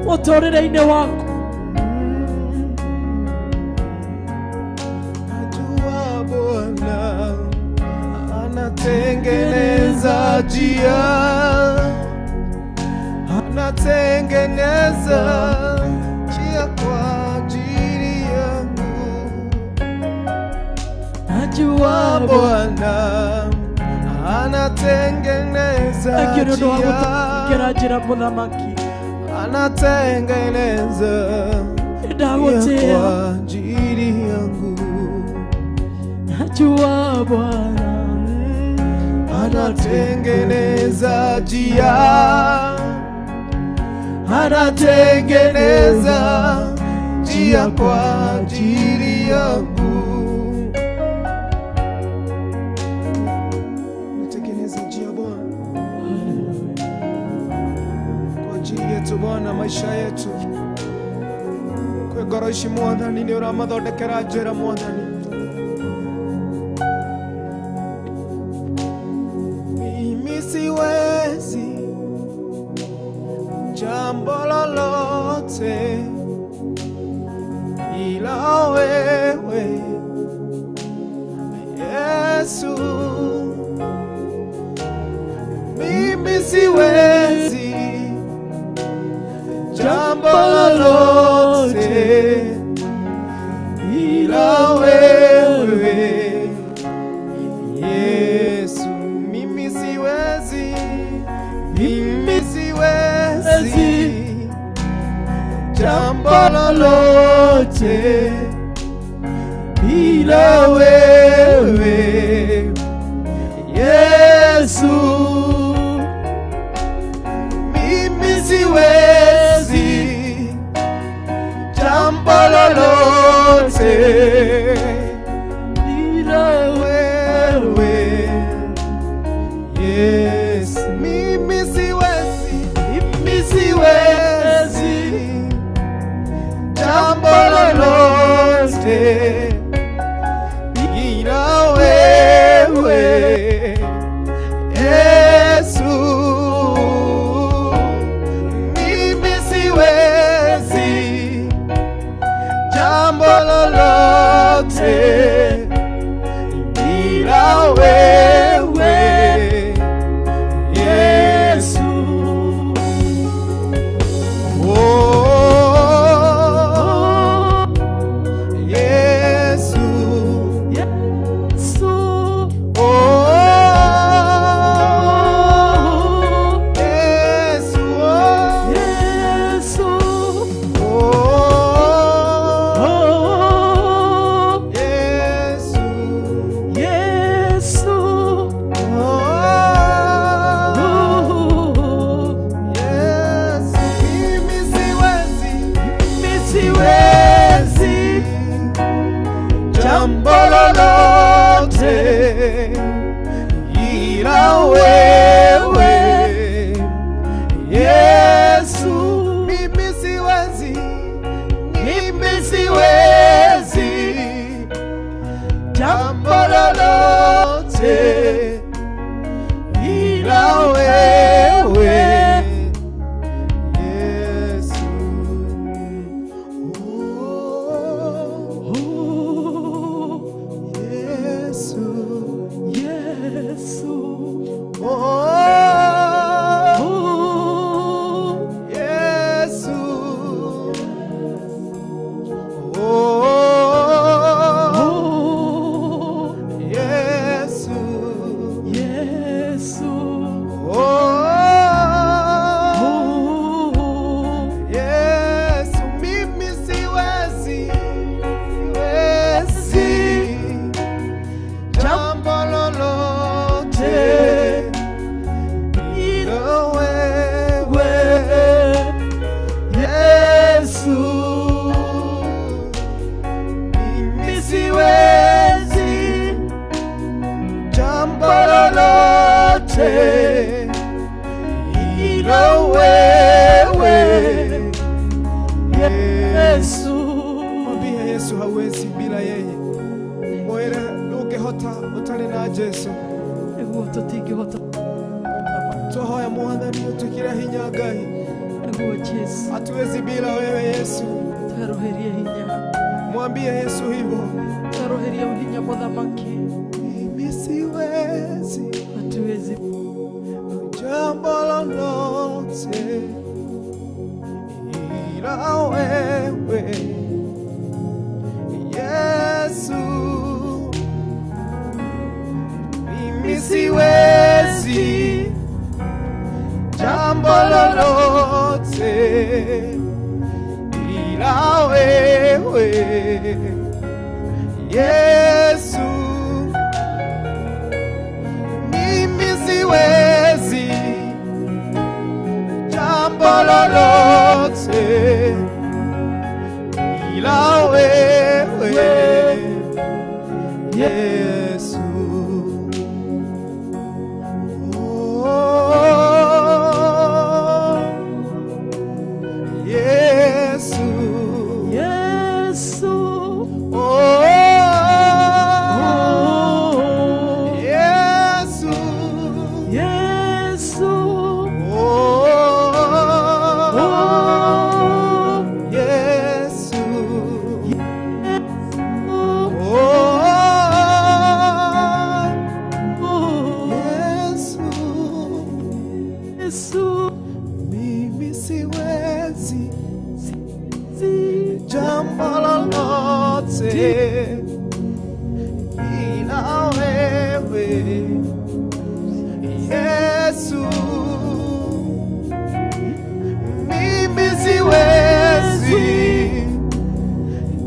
Mũtũrĩre-inĩ waku. Najua Bwana anatengeneza njia, anatengeneza njia kwa ajili yangu. Najua Bwana anatengeneza Thank you nĩ ũndũ wa njia, gũthondekera njĩra mũthamaki. Anatengeneza Nĩ njia ndagũtĩĩa. Kwa ajili yangu. Najua Bwana Anatengeneza njia, anatengeneza njia kwa ajili yangu. Anatengeneza njia Bwana kwa ajili yetu Bwana, maisha yetu kwĩ ngoro ici Mwathani nĩ ũramathondekera njĩra Mwathani. Mimi siwezi jambo lolote ila wewe Yesu. Mimi siwezi jambo lolote ila wewe Yesu. Mimi siwezi, mimi siwezi jambo lolote bila wewe Yesu. Mimi siwezi jambo lolote bila wewe Yesu. Mimi siwezi, mimi siwezi jambo lolote bila wewe Yesu. lolote ila wewe Yesu. Oh, Yesu, Yesu. Oh, Yesu. Oh, Yesu. Yesu. Oh, Yesu, mimi siwezi, siwezi jambo lolote ila wewe Yesu. Mimi siwezi jambo lolote ila wewe Yesu. Mwambie Yesu hauwezi bila yeye. Mwere ndũngĩhota ũtarĩ na Jesu. Nĩguo tũtingĩhota. Twahoya Mwathani ũtwĩkĩre hinya Ngai. Nĩguo Jesu. Hatuwezi bila wewe Yesu. Twerũhĩrie hinya. Mwambie Yesu hivyo. Twerũhĩrie hinya mũthamaki. Mimi siwezi Hatuwezi jambo lolote ila wewe Yesu. Mimi siwezi jambo lolote ila wewe Yesu. Mimi siwezi jambo lolote ila wewe Yesu. Oh, Yesu. Yesu. Oh, Yesu. Yesu. Oh, Yesu. Oh, Yesu. Yesu. Mimi siwezi jambo lolote ila wewe Yesu. Mimi siwezi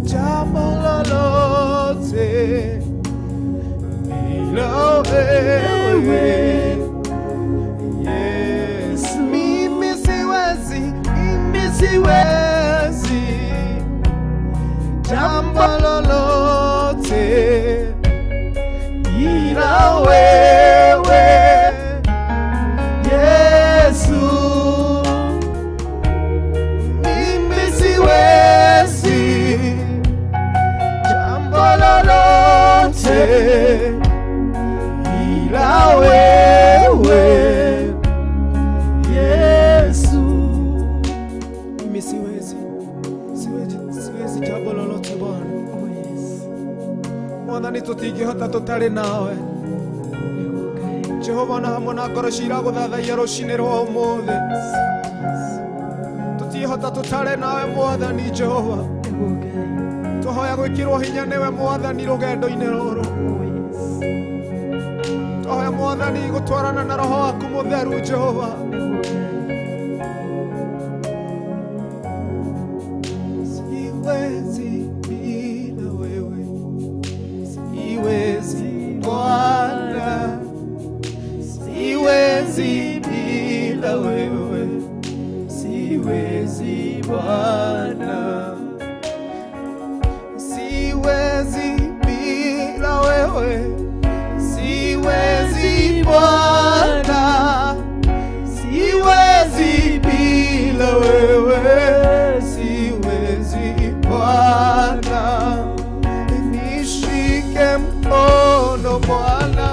jambo lolote ila wewe Yesu. Mimi siwezi, mimi siwezi jambo lolote ila wewe Yesu. Mimi siwezi jambo lolote ila wewe Yesu. Mimi siwezi, siwezi, siwezi jambo lolote Bwana. Oh, yes. Mwathani tũtingĩhota tũtarĩ nawe. Nĩguo Ngai. Jehova na hamwe na ngoro ciragũthathaiya rũcinĩ rwa ũmũthĩ. Tũtingĩhota tũtarĩ nawe Mwathani Jehova. Nĩguo Ngai. Tũhoya gwĩkĩrwo hinya nĩwe Mwathani rũgendo-inĩ rũrũ. Oh, yes. Tũhoya Mwathani gũtwarana na Roho waku Mũtheru Jehova. Nĩguo Ngai. Siwezi bila wewe, siwezi Bwana, siwezi bila wewe, siwezi Bwana, siwezi bila wewe, siwezi Bwana, siwezi bila wewe, siwezi Bwana. Nishike mkono Bwana,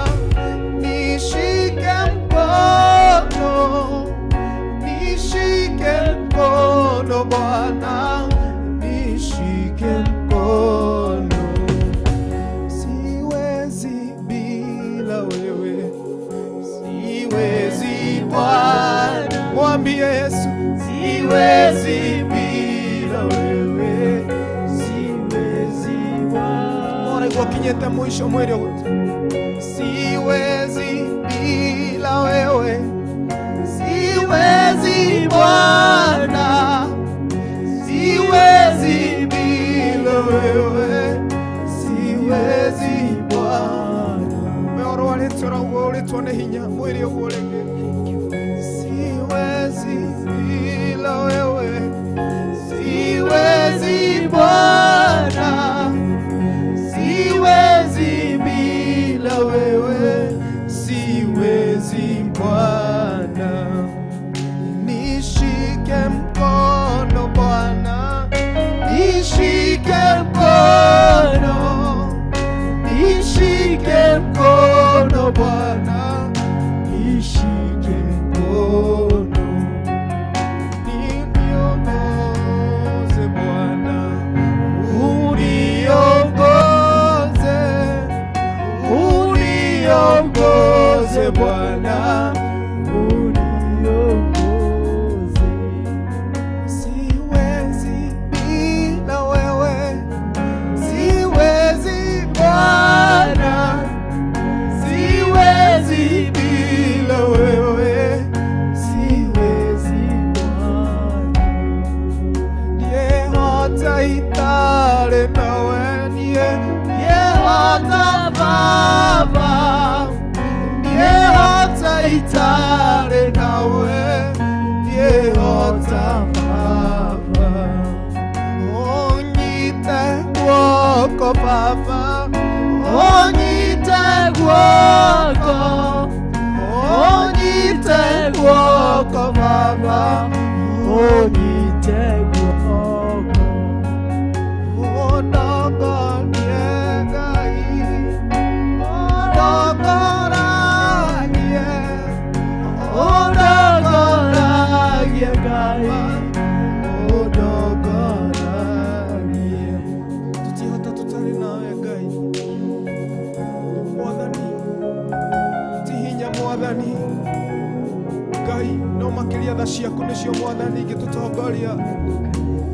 Bwana, nishike mkono. Siwezi bila wewe, siwezi Bwana. Mwambie Yesu, siwezi bila wewe, siwezi Bwana. Mbona iguo kinyete mwisho mwiri ũguo? Siwezi bila wewe, siwezi Bwana, siwezi bila wewe, siwezi Bwana. Wewe ũrwarĩte ũraugua ũrĩtwo nĩ hinya mwĩrĩ ũguo rĩngĩ. Siwezi bila wewe, siwezi Bwana, siwezi bila wewe, siwezi Bwana. Nishike mkono Bwana, nishike mkono, nishike mkono Bwana, nishike mkono. Niongoze Bwana, uniongoze, uniongoze Bwana, uniongoze. Siwezi bila wewe, siwezi Bwana, siwezi bila wewe, siwezi Bwana. Ndiehota itare nawe, ndiehota Baba, ndiehota itare nawe, ndiehota Baba. Onyite guoko Baba, onyite guoko, onyite guoko Baba, onyite guoko. Ũndongorie Ngai, ũndongoragie, ũndongoragie Ngai, ũndongoragie. Tũtihota tũtarĩ nawe Ngai, Mwathani, ti hinya Mwathani Ngai, no makĩria tha ciaku nĩcio Mwathani ingĩtũtongoria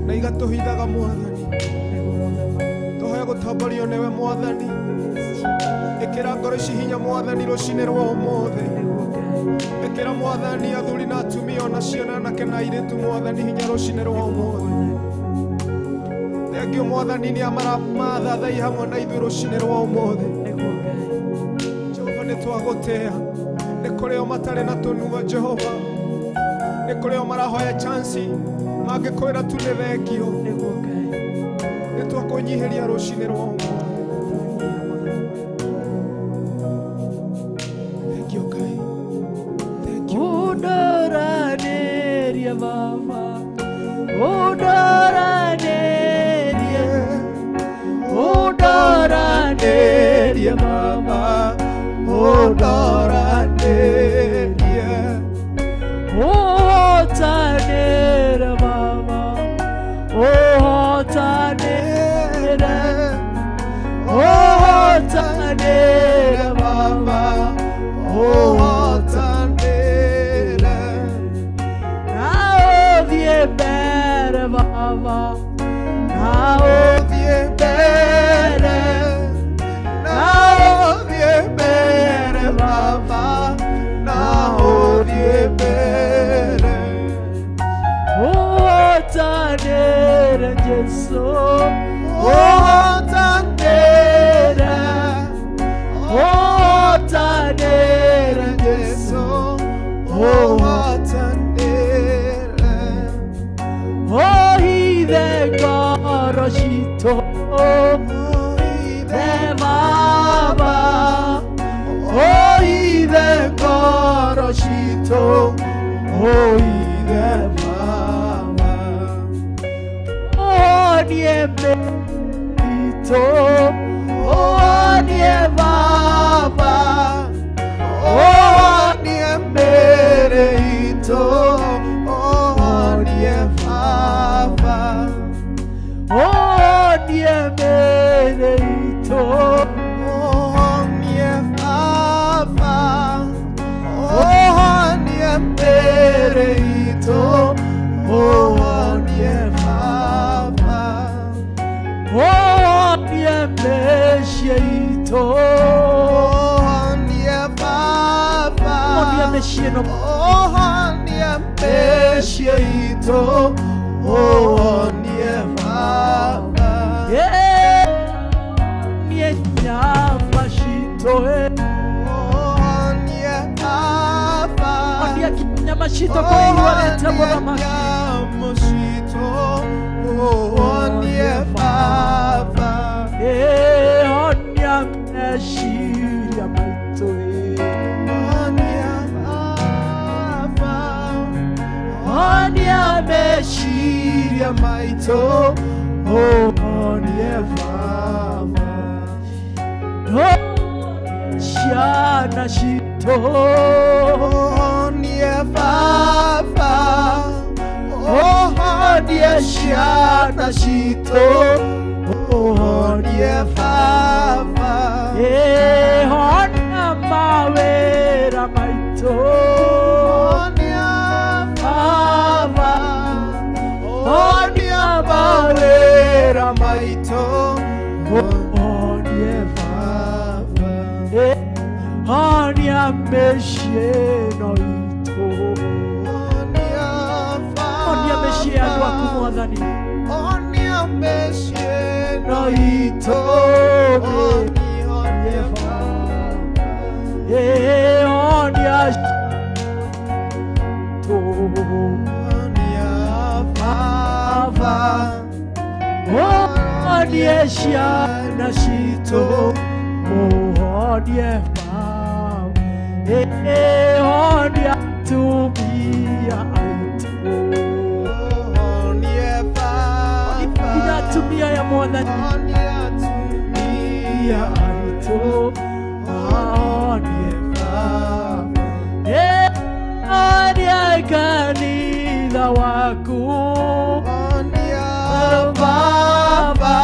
na igatũhithaga Mwathani. Tũhoya gũtongorio nĩwe Mwathani. Ĩkĩra ngoro ici hinya Mwathani rũcinĩ rwa ũmũthĩ. Ĩkĩra Mwathani athuri na atumia ona ciana anake na airĩtu Mwathani hinya rũcinĩ rwa ũmũthĩ. Thengio Mwathani nĩ mathathai hamwe na ithuĩ rũcinĩ rwa ũmũthĩ. Jehova nĩ twagũtĩa. Nĩ kũrĩ o matarĩ na tũnua Jehova, nĩ kũrĩ o marahoya chance mangĩkwĩra tu nĩ thengio. Nĩ twakũnyihĩria rũcinĩ rwa ũmũthĩ. Thengio Ngai, thengio. Ũndoranĩrie Baba, ũndoranĩrie, ũndoranĩrie Baba, ũndoranĩrie. Ũhotanĩre Baba, ũhotanĩre, ũhotanĩre Baba, ũhotanĩre. Na ũthiĩ mbere Baba, na Ũthiĩ mbere, na ũthiĩ mbere Baba, na ũthiĩ mbere. Ũhotanĩre Jesũ, Ũhotanĩre, ũhotanĩre Jesũ, ũhotanĩre. Ũhithe ngoro citũ, Ũhithe Baba, ũhithe ngoro citũ, ũhithe Baba. Ũhonie mĩritũ, ũhonie Baba, Ũhonie mĩĩrĩ itũ, ũhonie Baba. Honie mĩciĩ itũ. Honie Baba. Honia mĩciĩ ĩno. Honie mĩciĩ itũ. Honie Baba. Honie nyama citũ. Honie Baba. Honia nyama citũ kũrĩa iwarĩte mũthamaki. Nyama citũ. Honie Baba. Honia meciria maitũ. Honia Baba. Honia meciria maitũ. Honie Baba. Ciana citũ. Honie Baba. Honie ciana citũ. Honie Baba. Honia mawĩra maitũ. Honia Baba. Honia mawĩra maitũ. Honie Baba. Honia mĩciĩ ĩno itũ. Honia Baba. Honia mĩciĩ ya andũ aku Mwathani. Honia mĩciĩ ĩno itũ. Honie Baba. Honia tũ. Honia Baba. Honie ciana citũ. Honie Baba. Honia atumia aitũ. Honie Baba. Nginya atumia ya Mwathani. Honia atumia aitũ. Honie Baba. Honia kanitha waku. Honia Baba.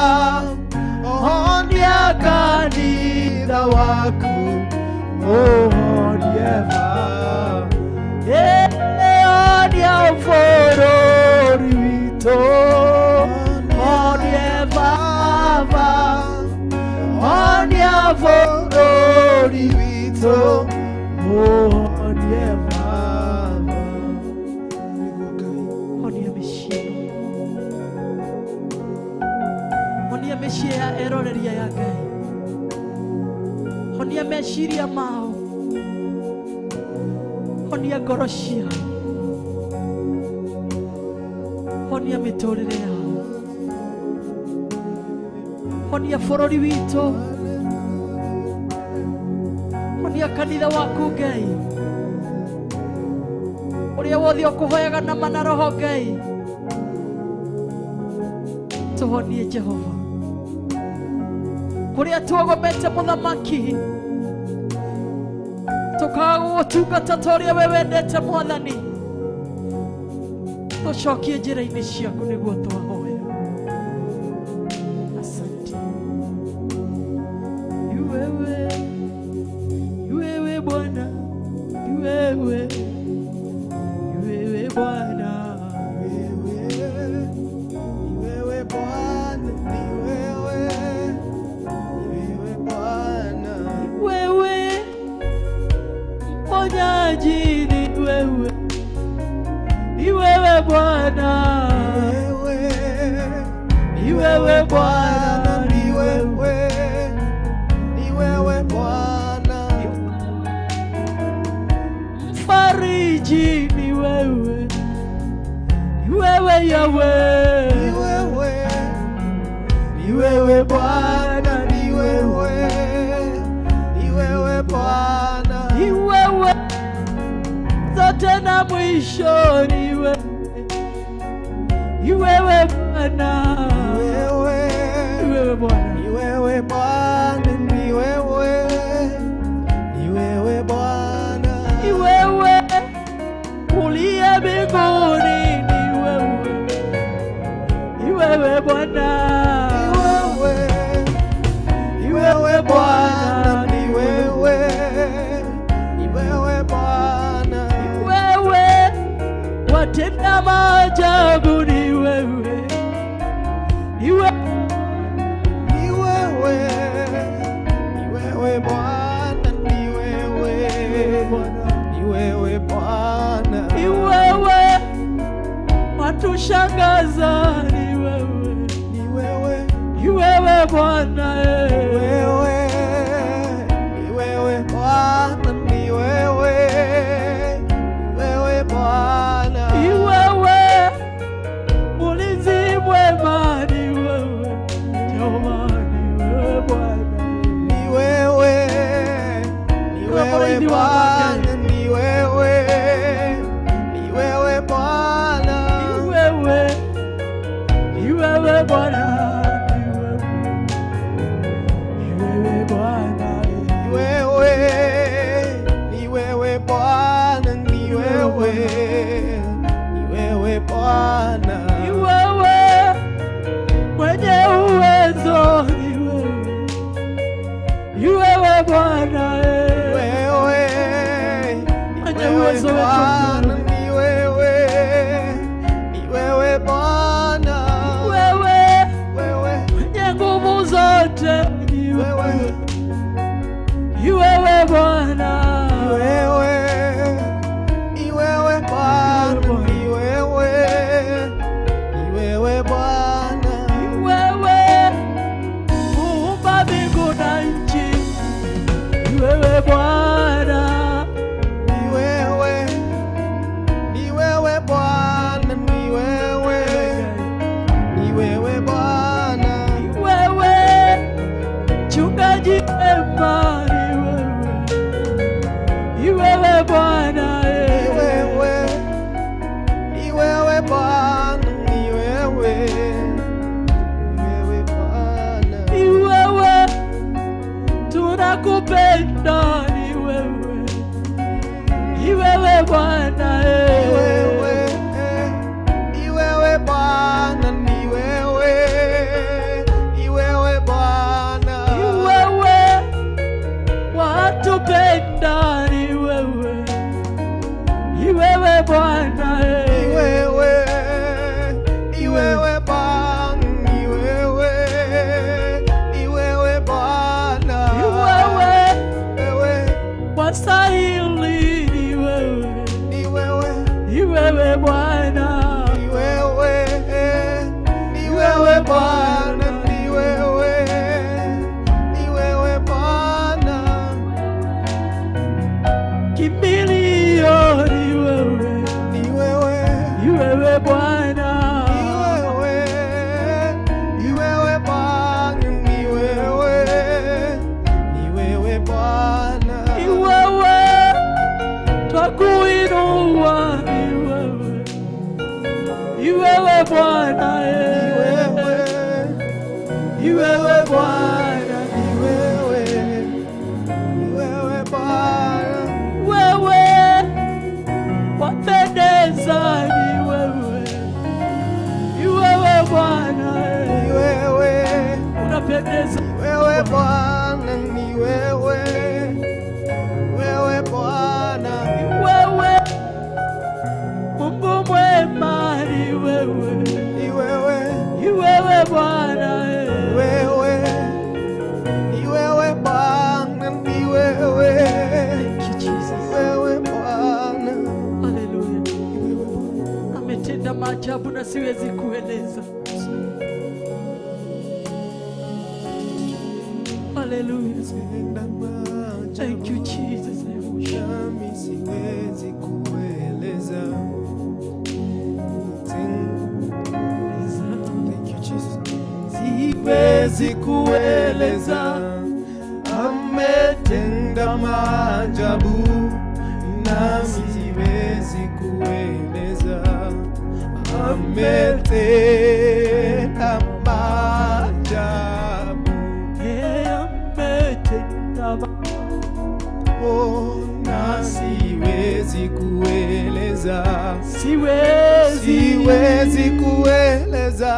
Honia kanitha waku. Honie Baba. Honia bũrũri witũ. Honie Baba. Honia bũrũri witũ. Honie Baba. Honia mĩciĩ ĩno. Honia mĩciĩ ya eroreria ya Ngai. Honia meciria mao. Honia ngoro ciao. Honia mĩtũrĩre yao. Honia bũrũri witũ. Honia kanitha waku Ngai. Ũrĩa wothe ũkũhoyaga na ma na roho Ngai. Tũhonie Jehova. Kũrĩa tuogomete mũthamaki. Tũkaga gũgũtungata ta ũrĩa we wendete Mwathani. Tũcokie njĩra-inĩ ciaku nĩguo twahoya. Asante. Wewe, wewe Bwana, wewe, wewe Bwana. Wewe Bwana, ni wewe. Ni wewe Bwana. Wewe mponyaji ni wewe. Ni wewe Bwana. Wewe. Ni wewe Bwana. Ni wewe. Ni wewe Bwana. Mfariji ni wewe. Ni wewe Yahweh. Ni wewe. Ni wewe Bwana, ni wewe. Ni wewe Bwana. Ni wewe zote na mwisho ni wewe. Ni wewe Bwana. Ni wewe. Ni wewe Bwana. Ni wewe Bwana, ni wewe. Ni wewe Bwana. Ni wewe uliye mbinguni, ni wewe. Ni wewe Bwana. Ni wewe. Ni wewe Bwana, ni wewe. Ni wewe Bwana. Ni wewe watenda maajabu, ni wewe. Ni wewe Watushangaza ni wewe, ni wewe, ni wewe Bwana, wewe, ni wewe Bwana, ni wewe, ni wewe Bwana, ni wewe mulinzi mwema, ni wewe Jehova, ni wewe Bwana, ni wewe, ni wewe Bwana, ni wewe, ni wewe Bwana, ni wewe, ni wewe Bwana, ni wewe Bwana, ni wewe, ni wewe Bwana, ni wewe, ni wewe Bwana, ni wewe mwenye uwezo, ni wewe, ni wewe Bwana, wewe, mwenye uwezo Bwana, ni wewe, ni wewe Bwana, ni wewe, wewe mwenye nguvu zote, ni wewe, ni wewe Bwana, ni wewe, ni wewe Bwana, ni wewe, ni wewe Bwana, ni wewe muumba mbingu na nchi, ni wewe Bwana, ni wewe, ni wewe Bwana, ni wewe, ni wewe Bwana, ni wewe mchungaji mwema, ni wewe, ni wewe Bwana, ni wewe, ni wewe Bwana, ni wewe, ni wewe Bwana, ni wewe tunakupenda, ni wewe, ni wewe Bwana, ni wewe, ni wewe Bwana, ni wewe, ni wewe Bwana, ni wewe watupenda, ni wewe, ni wewe Bwana, ni wewe, ni wewe Bwana, ni wewe, ni wewe Bwana, ni wewe wewe, wastahili, ni wewe, ni wewe, ni wewe Bwana, ni wewe, ni wewe Bwana, ni wewe, ni wewe Bwana, kimbilio, ni wewe, ni wewe, ni wewe Bwana, ni wewe, ni wewe Bwana, ni wewe, ni wewe Bwana, ni wewe twakuinua, ni wewe, ni wewe Bwana, ni wewe, ni wewe Bwana, ni wewe, ni wewe Bwana, wewe wapendeza, ni wewe, ni wewe Bwana, ni wewe, unapendeza, ni wewe Bwana, ni wewe, wewe Bwana, ni wewe Mungu mwema, ni wewe, ni wewe, ni wewe Bwana, wewe, ni wewe Bwana, ni wewe, Thank you Jesus. wewe Bwana, Haleluya. Ametenda maajabu na siwezi kueleza. Haleluya. Thank you Jesus. I worship. Nami siwezi kueleza. Thank you Jesus. Siwezi kueleza, ametenda maajabu, nami siwezi kueleza, ametenda maajabu. Ametenda Oh, na siwezi kueleza, siwezi, siwezi kueleza,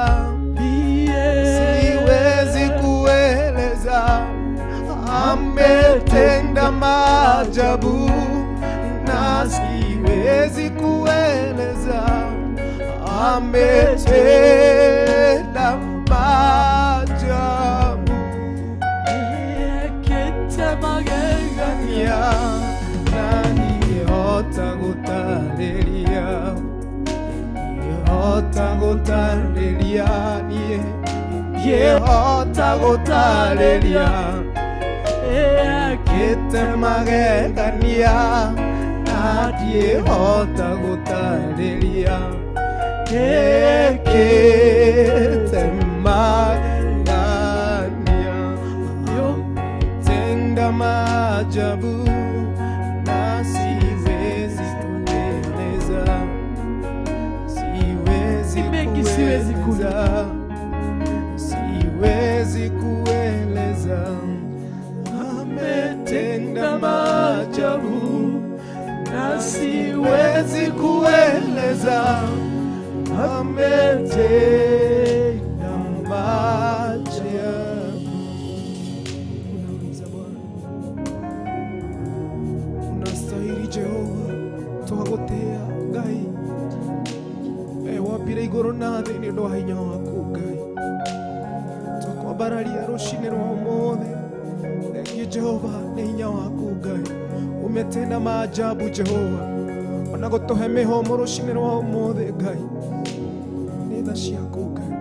siwezi kueleza, ametenda maajabu, na siwezi kueleza, ametenda maajabu. Ya, na ningehota gũtarĩria, ningehota Ndiĩhota gũtarĩria ekĩte magegania na ndiĩhota gũtarĩria ekĩte magegania tenda maajabu na siwezi kueleza, siwezi kueleza, siwezi kueleza. Ametenda maajabu na siwezi kueleza, ametenda maajabu. Unaweza Bwana, unastahili Jehova, twagotea Ngai wambire igũrũ na thĩ nĩ ũndũ wa hinya waku Ngai. Twakwambararia rũcinĩ rwa ũmũthĩ. Thengiũ Jehova nĩ hinya waku Ngai. Umetenda maajabu Jehova, ona gũtũhe mĩhũmũ rũcinĩ rwa ũmũthĩ Ngai. Nĩ tha ciaku Ngai.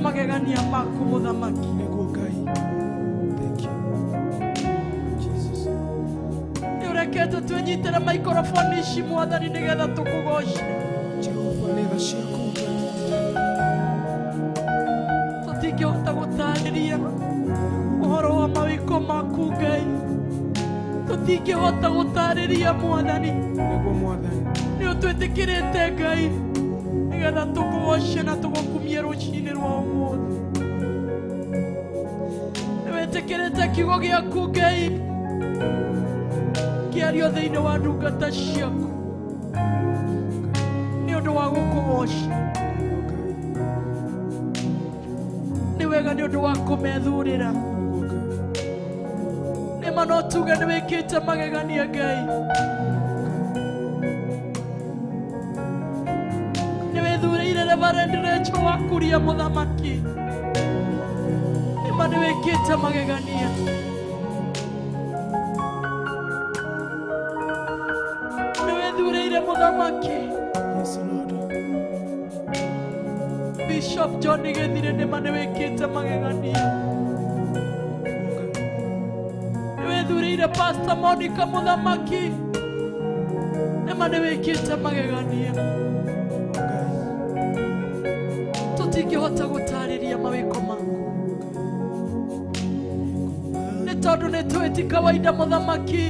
Magegania maku muthamaki. Nĩguo Ngai. Thank you Jesus. Nĩũrekete twĩnyitĩre maikoroboni ici Mwathani nĩgetha tũkũgoce. Jehova nĩ tha ciaku Ngai. Tũtingĩhota gũtarĩria ũhoro wa mawĩko maku Ngai. Tũtingĩhota gũtarĩria Mwathani. Nĩguo Mwathani. Nĩũtwĩtĩkĩrĩte Ngai nĩgetha tũkũgoce na tũgũkumie rũcinĩ rwa ũmũthĩ. Nĩwĩtĩkĩrĩte kiugo gĩaku Ngai kĩario thĩinĩ wa ndungata ciaku nĩ ũndũ wa gũkũgoca. Nĩ wega nĩ ũndũ wa kũmethurĩra. Nĩma no tuge nĩwĩkĩte magegania Ngai. Nĩwĩthurĩire Reverend Rachel wa Kuria mũthamaki. Nĩma nĩwĩkĩte magegania. Nĩwĩthurĩire mũthamaki. Yes Lord. Bishop John Gĩthire nĩma nĩwĩkĩte magegania. Nĩwĩthurĩire Pastor Monica mũthamaki. Nĩma nĩwĩkĩte magegania. Tũtingĩhota gũtarĩria mawĩko maku nĩ tondũ nĩ tũĩ ti kawaida mũthamaki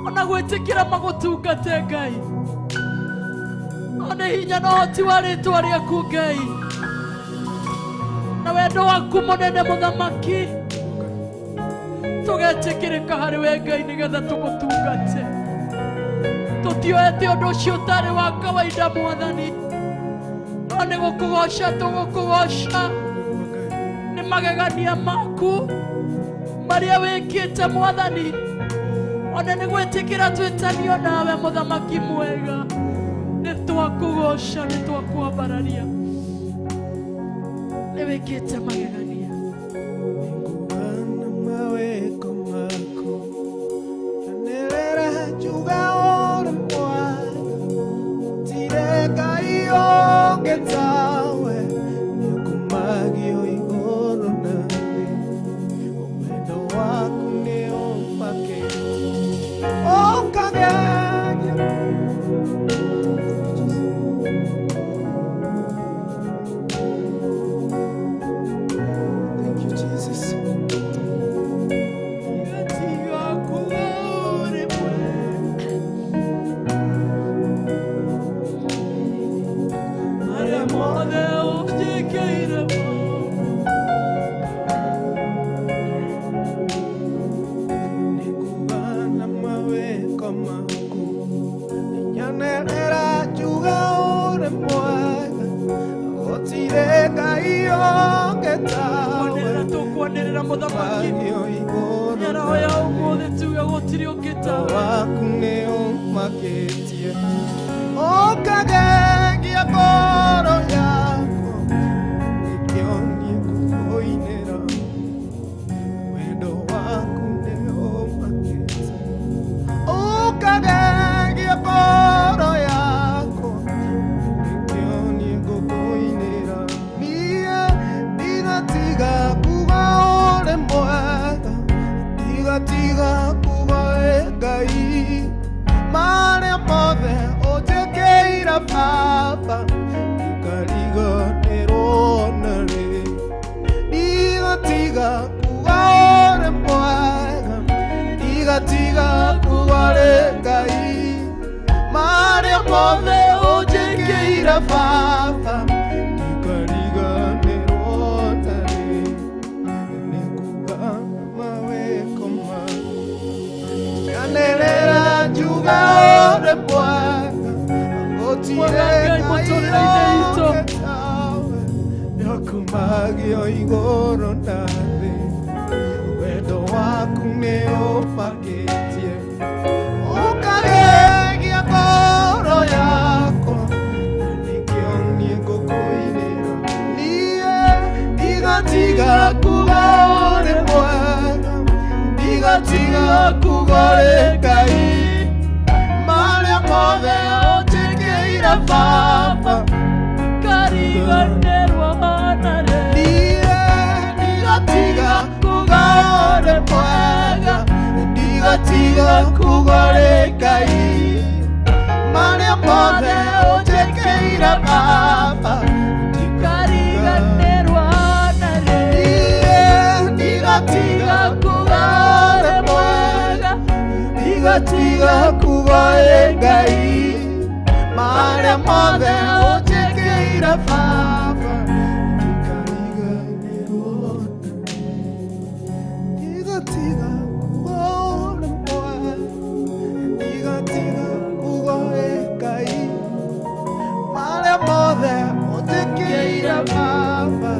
ona gwĩtĩkĩra magũtungate Ngai. Ona hinya na ũhoti wa rĩtwa rĩaku Ngai na wendo waku mũnene mũthamaki tũgetĩkĩrĩka harĩ we Ngai nĩgetha tũgũtungate. Tũtioete ũndũ ũcio ũtarĩ wa kawaida Mwathani. No nĩ gũkũgoca tũgũkũgoca nĩ magegania maku marĩa wĩkĩte Mwathani. Ona nĩ gwĩtĩkĩra twĩtanio nawe mũthamaki mwega. Nĩ twakũgoca, nĩ twakwambararia. Nĩ wĩkĩte magegania. Nĩngũgana mawĩko maku anĩrĩra njuge ũrĩ mwega. Gũtirĩ Ngai ũngĩ tawe, nĩũkumagio igũrũ na thĩ. Wendo waku nĩũmakĩte ũkagegia. Thank you Jesus. Tiga kuga ũrĩ mwega. ũngĩ tawe. Kwanĩrĩra tũkwanĩrĩra mũthamaki. Mĩaraho ya ũmũthĩ tuge gũtirĩ ũngĩ tawe. Waku nĩ ũmakĩtie ũkagegia ngoro yakwa nĩkĩo niĩ ngũkũinĩra wendo waku nĩ ũmakĩtie ũkagegia ngoro yakwa nĩkĩo niĩ ngũkũinĩra niĩ ndigatiga kuga ũrĩ mwega ndigatiga kuga wĩ Ngai marĩa mothe ũnjĩkĩire Baba ndikariganĩrwo narĩ ndigatiga kuga ũrĩ mwega ndigatiga kuga ũrĩ Ngai marĩa mothe ũnjĩkĩire Baba ndikariganĩrwo narĩ nĩkuga mawĩko maku nyanĩrĩra njuga ũrĩ mwega gũtirĩ Ngai mũtũrĩre-inĩ witũ. ũngĩ tawe nĩũkumagio igũrũ na thĩ wendo waku nĩ ũmakĩtie ũkagegia ngoro yakwa na nĩkĩo niĩ ngũkũinĩra niĩ ndigatiga kuga ũrĩ mwega ndigatiga kuga ũrĩ Ngai marĩa mothe ũnjĩkĩire Baba Kariganĩrwo narĩ. niĩ ndigatiga kuga ũrĩ mwega ndigatiga kuga ũrĩ Ngai marĩa mothe ũnjĩkĩire Baba Kariganĩrwo narĩ. niĩ ndigatiga kuga ũrĩ mwega ndigatiga kuga ũrĩ Ngai marĩa mothe ũnjĩkĩire Baba ndikariganĩrwo ndigatiga kuga ũrĩ mwega ndigatiga kuga ũrĩ Ngai marĩa mothe ũnjĩkĩire Baba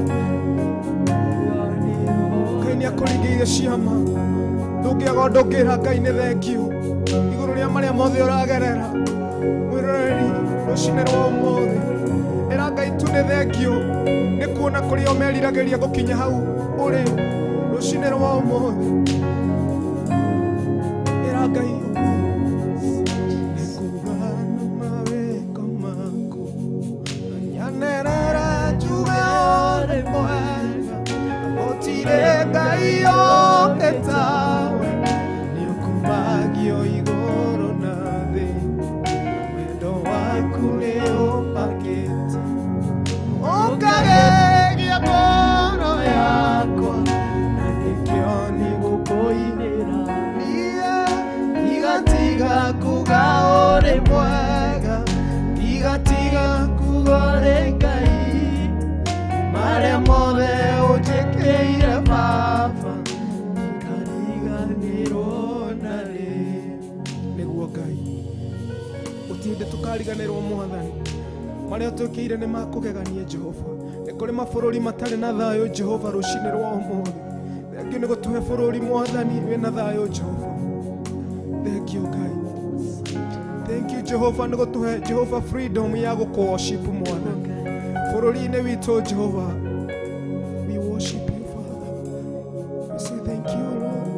Ngai nĩ akũringĩire ciama ndũngĩaga ũndũ ũngĩra Ngai nĩ thengiũ igũrũ rĩa marĩa mothe ũragerera mwĩroreri rũcinĩ rwa ũmũthĩ ĩra Ngai tu nĩ thengiũ nĩ kuona kũrĩa ũmeriragĩria gũkinya hau ũrĩ rũcinĩ rwa ũmũthĩ ĩra Ngai ũguo nĩkuga na mawĩko maku nyanĩrĩra njuge ũrĩ mwega gũtirĩ Ngai ũngĩ tawe nĩũkumagio igũrũ na thĩ wendo waku nĩ ũmakĩtie ũkagegia ngoro yakwa na nĩkĩo niĩ ngũkũinĩra niĩ ndigatiga kuga ũrĩ mwega ndigatiga kuga ũrĩ Ngai marĩa mothe ũnjĩkĩire Baba ndikariganĩrwo narĩ nĩguo Ngai gũtirĩ tũkariganĩrwo Mwathani marĩa twĩkĩire nĩ makũgegania Jehova nĩ kũrĩ mabũrũri matarĩ na thayũ Jehova rũcinĩ rwa ũmũthĩ thengio nĩ gũtũhe bũrũri Mwathani wĩna thayũ Jehova thengio Ngai thank you Jehova nĩ gũtũhe Jehova freedom ya gũkũ-worship Mwathani bũrũri-inĩ witũ Jehova we worship you Father we say thank you Lord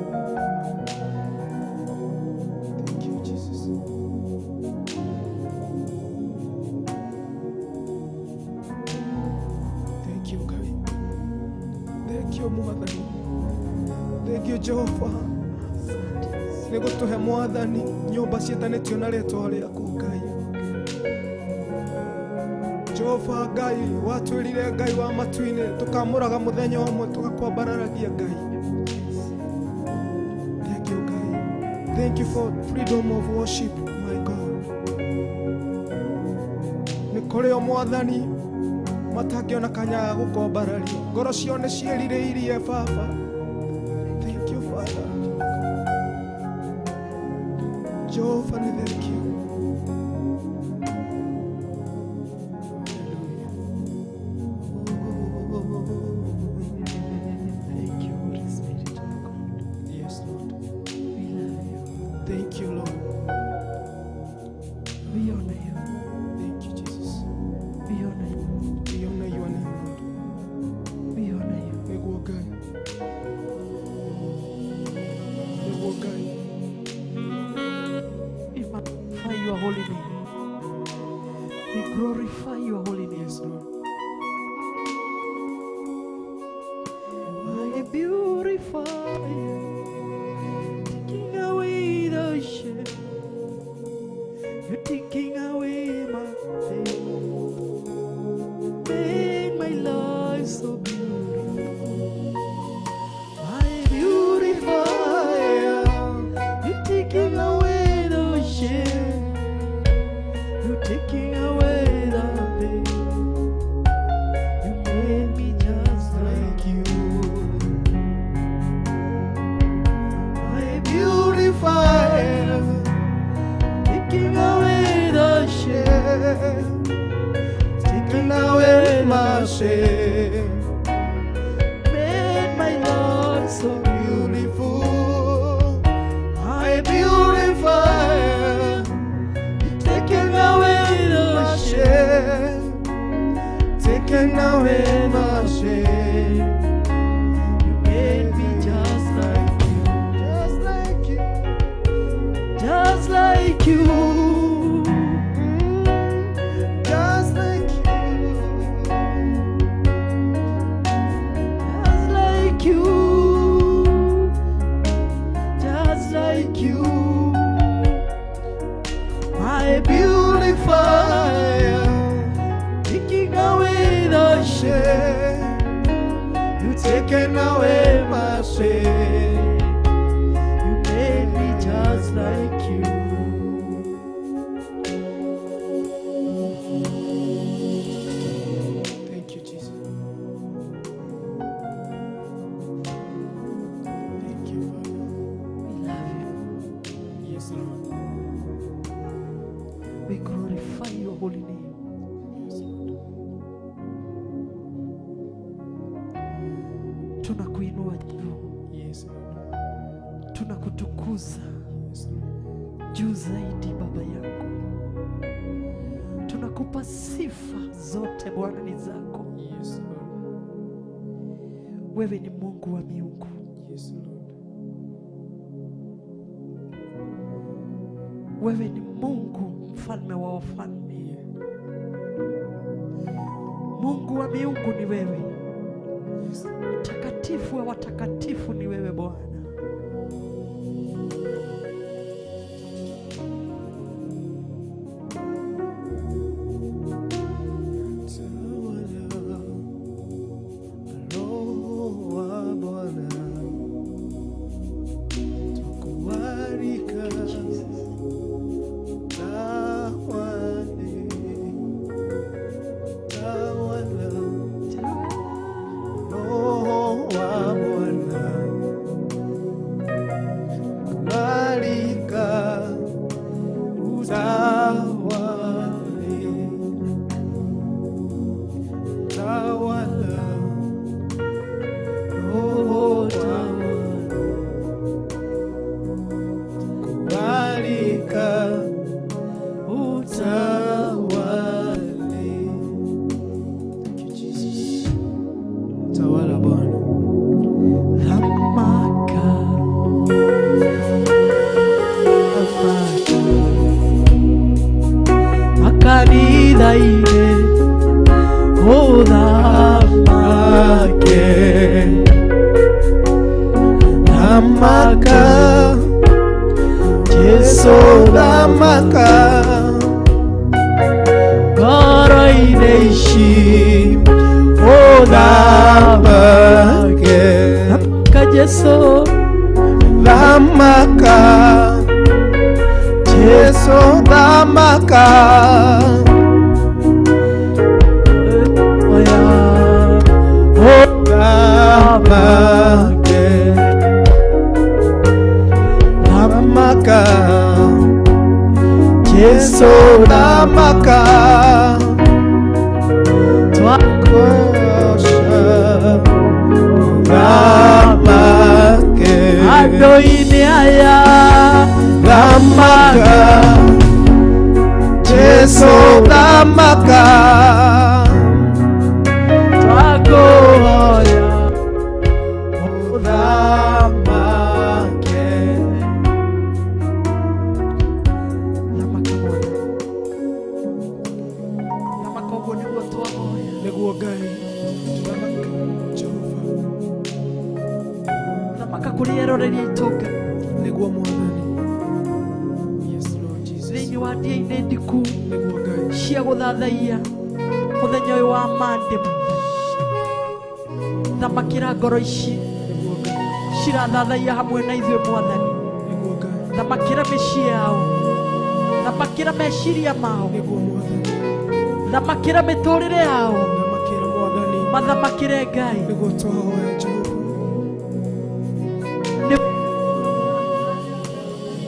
thank you Jesus. Thank you Ngai thank you Mwathani thank you Jehova nĩ gũtũhe Mwathani nyũmba ciĩtanĩtio na rĩtwa rĩaku Ngai Jehova Ngai watwĩrire Ngai wa matu-inĩ tũkamũraga mũthenya ũmwe tũgakwambararagia Ngai thank you Ngai thank you for freedom of worship my God nĩ kũrĩ o Mwathani matangĩona kanya ga gũkwambararia ngoro ciao nĩ ciĩrirĩirie Baba thank you Father Jehova nĩ thank you. Hallelujah. We glorify your holy name. Yes, Lord. My beautifier, taking away the shame. You're taking away my pain. Make my life so beautiful. My beautifier, you're taking away the shame. You're taking away the pain. You made me just like you. My beautifier, taking away the shame, taking away my shame. Made my life so beautiful. My beautifier, taking away the shame, taking away my shame. You made me just like you, just like you, just like you, just like you, just like you, just like you. My beautifier, taking away the shame. You taking away my shame. You made me just like you. Thank you, Jesus. Thank you, Father. We love you. Yes, Lord. We glorify your holy name. Yes, Lord. Tunakuinua juu, Yes, Lord. tunakutukuza Yes, Lord. juu zaidi, Baba yangu. Tunakupa sifa zote Bwana, ni zako. Yes, Lord. Wewe ni Mungu wa miungu. Yes, Lord. Wewe ni Mungu mfalme wa wafalme. Yeah. Mungu wa miungu ni wewe. Yes. Mtakatifu wa watakatifu ni wewe Bwana. Tawala, Roho wa Bwana, tukualika tawale, tawala, Roho wa Bwana, tukualika utawale. Tawala, Roho tawala, kualika utawale. Thank you, Jesus. Tawala Bwana. Thamaka, thamaka, makanitha-inĩ, ũthamake. Thamaka, Jesu thamaka, ngoro-inĩ ici, uthamake. thamaka Jesu, Thamaka, Jesu thamaka, oya, uthamake. Thamaka, Jesu thamaka, twakosha thamake. andũ-inĩ aya, Thamaka, Jesu thamaka, twakũhoya uthamake. Thamaka Bwana. Ũguo nĩguo twahoya. Nĩguo Ngai tũthamaka Jehova. Thamaka kũrĩ eroreri aitũ Ngai. Nĩguo Mwathani. Yes Lord Jesus. Thĩinĩ wa ndia-inĩ ndiku Nĩguo Ngai cia gũthathaiya mũthenya ũyũ wa Monday. Thamakĩra ngoro ici Nĩguo Ngai cirathathaiya hamwe na ithuĩ Mwathani. Nĩguo Ngai Thamakĩra mĩciĩ yao, thamakĩra meciria mao, Nĩguo Mwathani thamakĩra mĩtũrĩre yao, thamakĩra Mwathani mathamakĩre Ngai. Nĩguo twahoya Jehova. Nĩ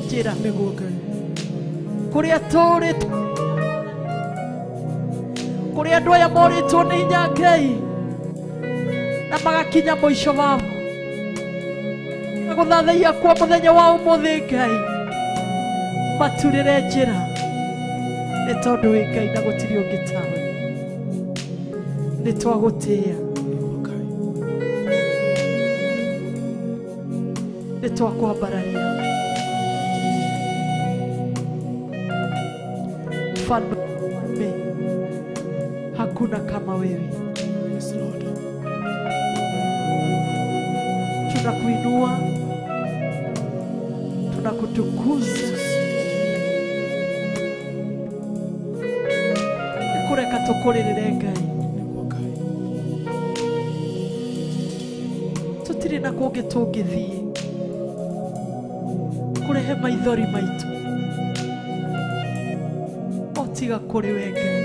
njĩra Nĩguo Ngai kũrĩa tũrĩ, kũrĩa andũ aya morĩtwo nĩ hinya Ngai na magakinya mũico wao na gũthathaiya kwa mũthenya wa ũmũthĩ Ngai, maturĩre njĩra nĩ tondũ wĩ Ngai na gũtirĩ ũngĩ tawe. Nĩ twagũtĩĩa, Nĩguo Ngai nĩ twakwambararia. Mfalme, hakuna kama wewe. Yes Lord. Tunakuinua, tunakutukuza. Nĩkũreka tũkũrĩrĩre Ngai. Nĩguo Ngai Tũtirĩ na kũngĩ tũngĩthiĩ kũrehe maithori maitũ o tiga kũrĩ we Ngai.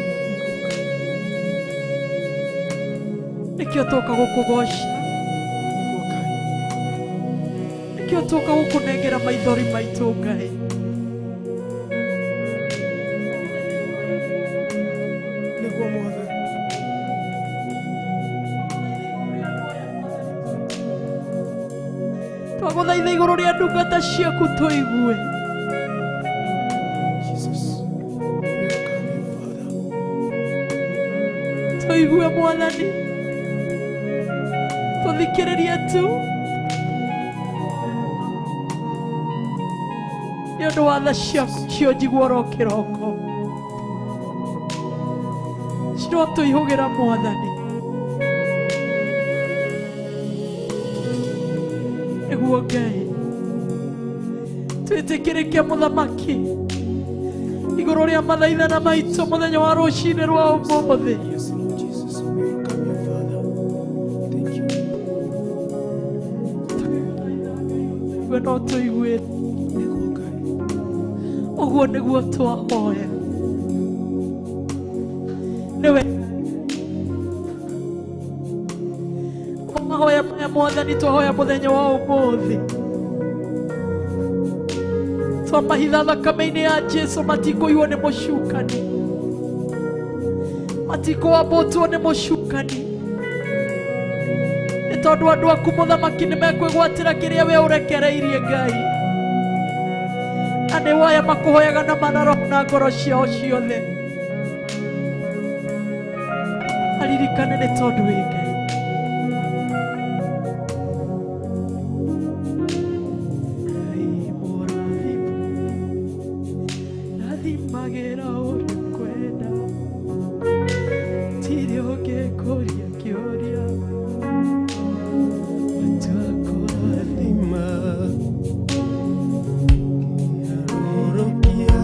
Nĩkĩo tũka gũkũgoca, Nĩguo Ngai nĩkĩo tũka gũkũnengera maithori maitũ Ngai. Nĩguo Mwathani Twagũthaitha igũrũ rĩa ndungata ciaku tũigue. Jesus, welcome you Father. Tũigue Mwathani, tũthikĩrĩrie tu nĩ ũndũ wa tha ciaku cio njigua oro kĩroko cirotũihũgĩra Mwathani. Nĩguo Ngai twĩtĩkĩrĩke mũthamaki igũrũ rĩa mathaithana maitũ mũthenya wa rũcinĩ rwa ũmũthĩ. Yes Lord Jesus, welcome you Father. Thank you. We no tũigue. Nĩguo Ngai Ũguo nĩguo twahoya. Nĩwe mahoya maya Mwathani twahoya mũthenya wa ũmũthĩ, twamahitha thakame-inĩ ya Jesũ, matikũiywo nĩ mũcukani, matikũambũtwo nĩ mũcukani, nĩ tondũ andũ aku mũthamaki nĩ mekwĩgwatĩra kĩrĩa we ũrekereirie Ngai, na nĩ waya makũhoyaga na mana roho na ngoro ciao ciothe. Aririkane nĩ tondũ wĩ Ngai. Ngai mũrathime, rathimagĩra ũrĩa ũkwenda, tirĩ ũngĩkũria kĩũria, matua kũrathima. Kĩarũrũkia,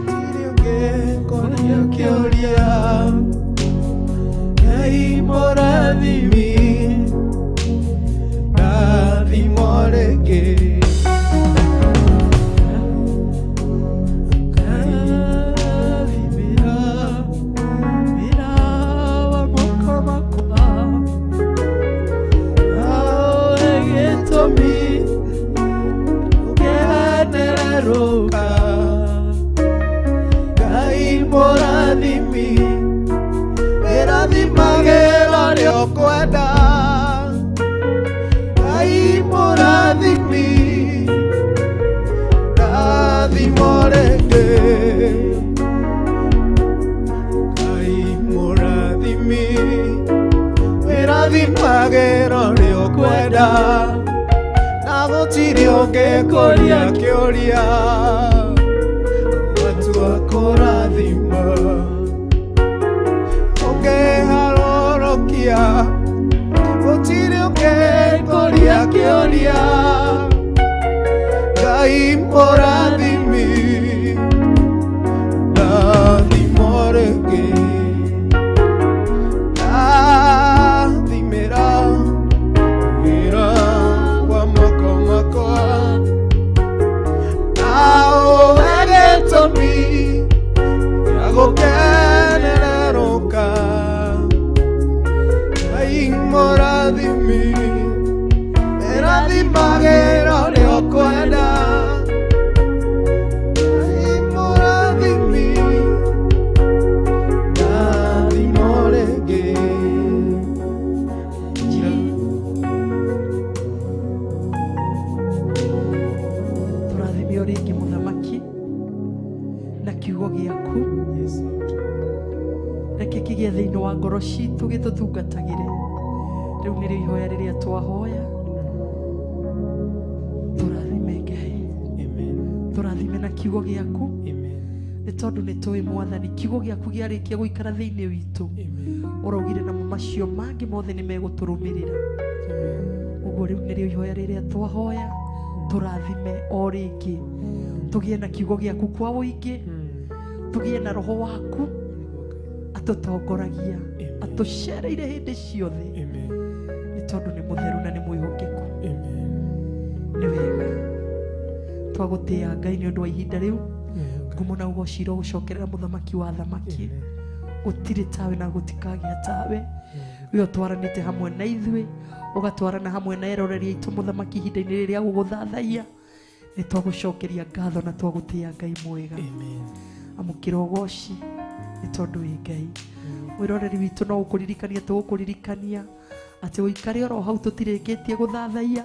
tirĩ ũngĩkũria kĩũria, Ngai mũrathimi, rathimwo rĩngĩ. Rathimĩra wĩra wa moko makwa, Aũrĩ gĩtũmi ũkenererũka, Ngai mũrathimi, wĩrathimagĩra ũrĩa ũkwenda, Ngai mũrathimi, rathimwo rĩngĩ. Ngai mũrathimi, wĩrathimagĩra ũrĩa ũkwenda, na gũtirĩ ũngĩkũria kĩũria, watua kũrathima. Reke kĩgĩe thĩinĩ wa ngoro citũ gĩtũtungatagĩre. Rĩu nĩrĩo ihoya rĩrĩa twahoya. Tũrathime Ngai. Amen. Tũrathime na kiugo gĩaku. Amen. Nĩ tondũ nĩ tũĩ Mwathani kiugo gĩaku gĩarĩkia gũikara thĩinĩ witũ. Amen. Ũraugire namo macio mangĩ mothe nĩ megũtũrũmĩrĩra. Amen. Ũguo rĩu nĩrĩo ihoya rĩrĩa twahoya. Tũrathime o rĩngĩ. Tũgĩe na kiugo gĩaku kwa ũingĩ. Tũgĩe na roho waku atũtongoragia, atũcereire hĩndĩ ciothe. Amen. Nĩ tondũ nĩ mũtheru na nĩ mwĩhokeku. Amen. Nĩ wega twagũtĩĩa Ngai nĩ ũndũ wa ihinda rĩu. Ngumo na ũgociro gũcokerera mũthamaki wa thamaki. Gũtirĩ tawe na gũtikagĩa tawe. We ũtwaranĩte hamwe na ithuĩ, ũgatwarana hamwe na eroreri aitũ mũthamaki ihinda-inĩ rĩrĩ rĩa gũgũthathaiya. Nĩ twagũcokeria ngatho na twagũtĩĩa Ngai mwega. Amen. Amũkĩra ũgoci nĩ tondũ wĩ Ngai. Mwĩroreri witũ no gũkũririkania tũgũkũririkania atĩ ũikare oro hau tũtirĩkĩtie gũthathaiya.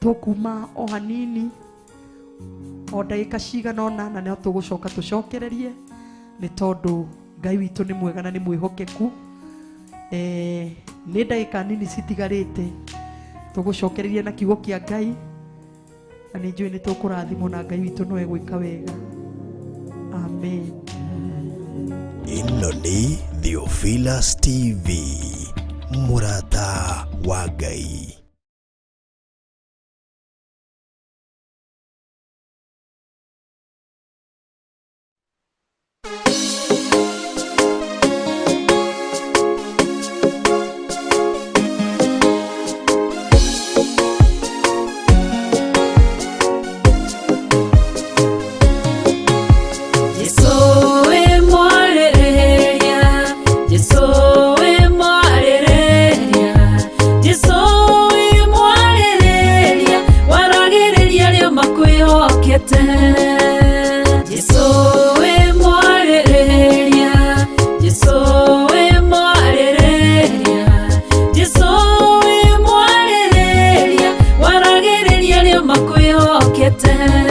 Tũkuma o hanini o ndagĩka cigana ũna na no tũgũcoka tũcokererie nĩ tondũ Ngai witũ nĩ mwega na nĩ mwĩhokeku. Nĩ ndagĩka nini citigarĩte tũgũcokereria na kiugo kĩa Ngai na nĩ njũĩ nĩ tũkũrathimwo na Ngai witũ no egwĩka wega. Amen. Ĩno nĩ Theophilus TV, mũrata wa Ngai. Makwĩhokete.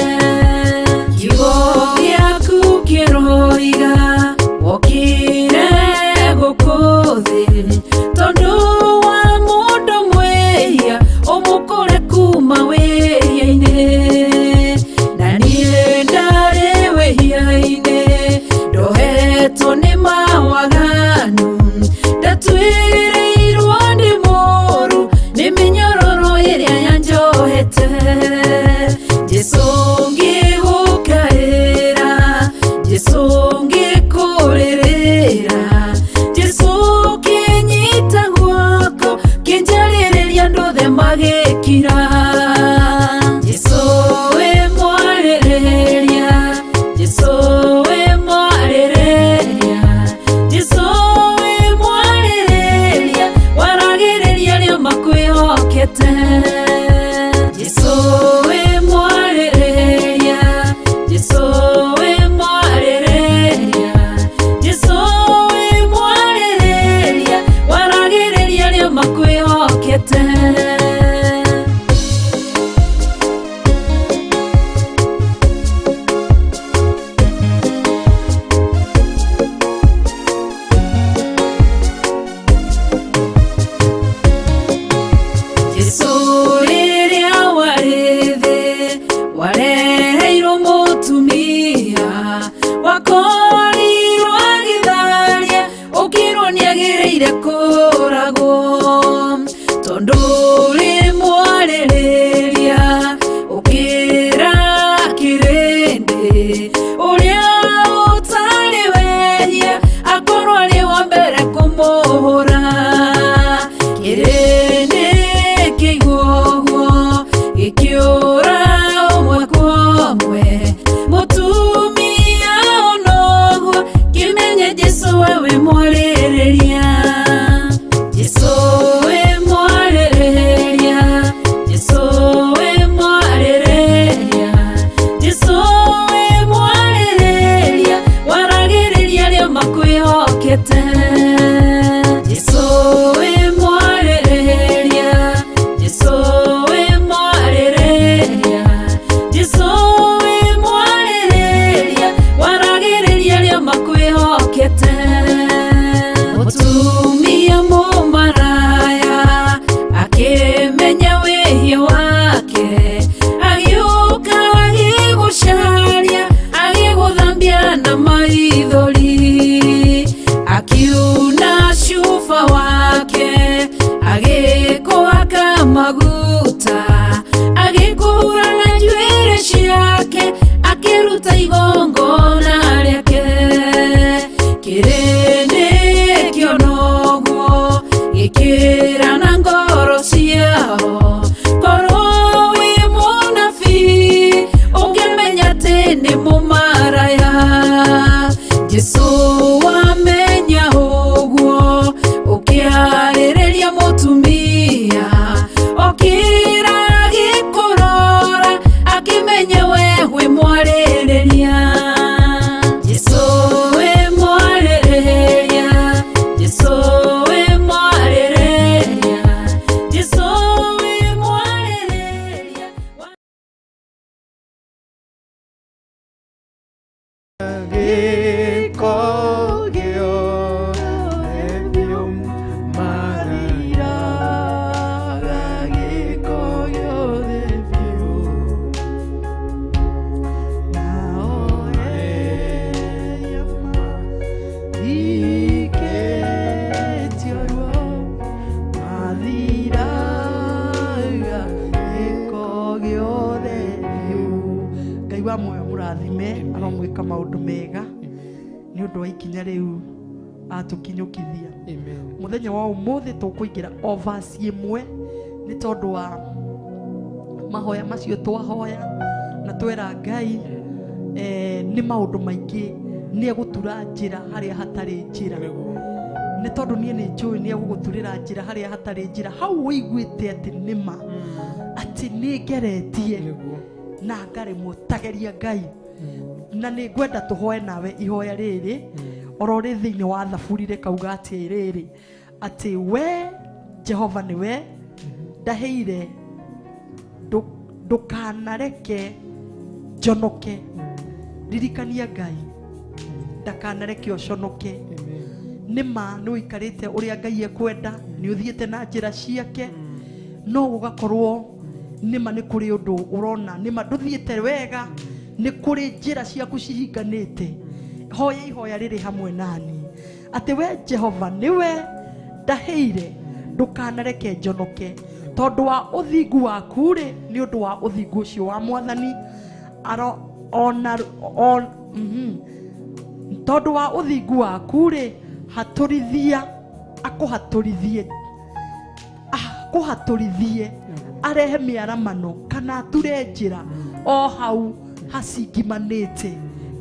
Mũtumia mũmaraya akĩmenya wĩhia wake, agĩũka agĩgũcaria, agĩgũthambia na maithori, akiuna cuba wake, agĩkũhaka maguta, agĩkũhura na njuĩrĩ ciake, akĩruta igongona rĩake. Kĩrĩndĩ kĩonoguo gĩkĩra na ngoro ciao, korwo wĩ mũnabii ũngĩmenya atĩ nĩ mũmaraya. Jesũ wamenya ũguo ũkĩarĩrĩria mũtumia, okĩra agĩkũrora, akĩmenya we wĩ mwarĩrĩria. Jesũ wĩ mwarĩrĩria, Jesũ wĩ mwarĩrĩria, Jesũ wĩ mwarĩrĩria. Gĩko gĩothe biũ mathiraga, gĩko gĩothe biũ. Nao ehia marikĩtio ruo, mathiraga gĩko gĩothe biũ. Ngai wa muoyo mũrathime, aromwĩka maũndũ mega nĩ ũndũ wa ikinya rĩu atũkinyũkithia. Amen. Mũthenya wa ũmũthĩ tũkũingĩra o verse ĩmwe nĩ tondũ wa mahoya macio twahoya na twera Ngai nĩ maũndũ maingĩ nĩ egũtura njĩra harĩa hatarĩ njĩra. Nĩguo. Nĩ tondũ niĩ nĩ njũĩ nĩ egũgũturĩra njĩra harĩa hatarĩ njĩra, hau ũiguĩte atĩ nĩma atĩ nĩ ngeretie Nĩguo. na ngaremwo, tageria Ngai. Na nĩ ngwenda tũhoe nawe ihoya rĩrĩ oro rĩ thĩinĩ wa Thaburi rĩkauga atĩ rĩrĩ, atĩ we Jehova nĩwe ndaheire, ndũkanareke njonoke. Ririkania Ngai ndakanareke ũconoke. Amen. Nĩ ma nĩ ũikarĩte ũrĩa Ngai ekwenda, nĩ ũthiĩte na njĩra ciake, no gũgakorwo nĩ ma nĩ kũrĩ ũndũ ũrona nĩ ma ndũthiĩte wega, nĩ kũrĩ njĩra ciaku cihinganĩte. Hoya ihoya rĩrĩ hamwe nani atĩ we Jehova nĩwe ndaheire, ndũkanareke njonoke, tondũ wa ũthingu waku rĩ, nĩ ũndũ wa ũthingu ũcio wa Mwathani aro ona on, tondũ wa ũthingu waku rĩ, hatũrithia, akũhatũrithie, akũhatũrithie, arehe mĩaramano kana ature njĩra o hau hacingimanĩte.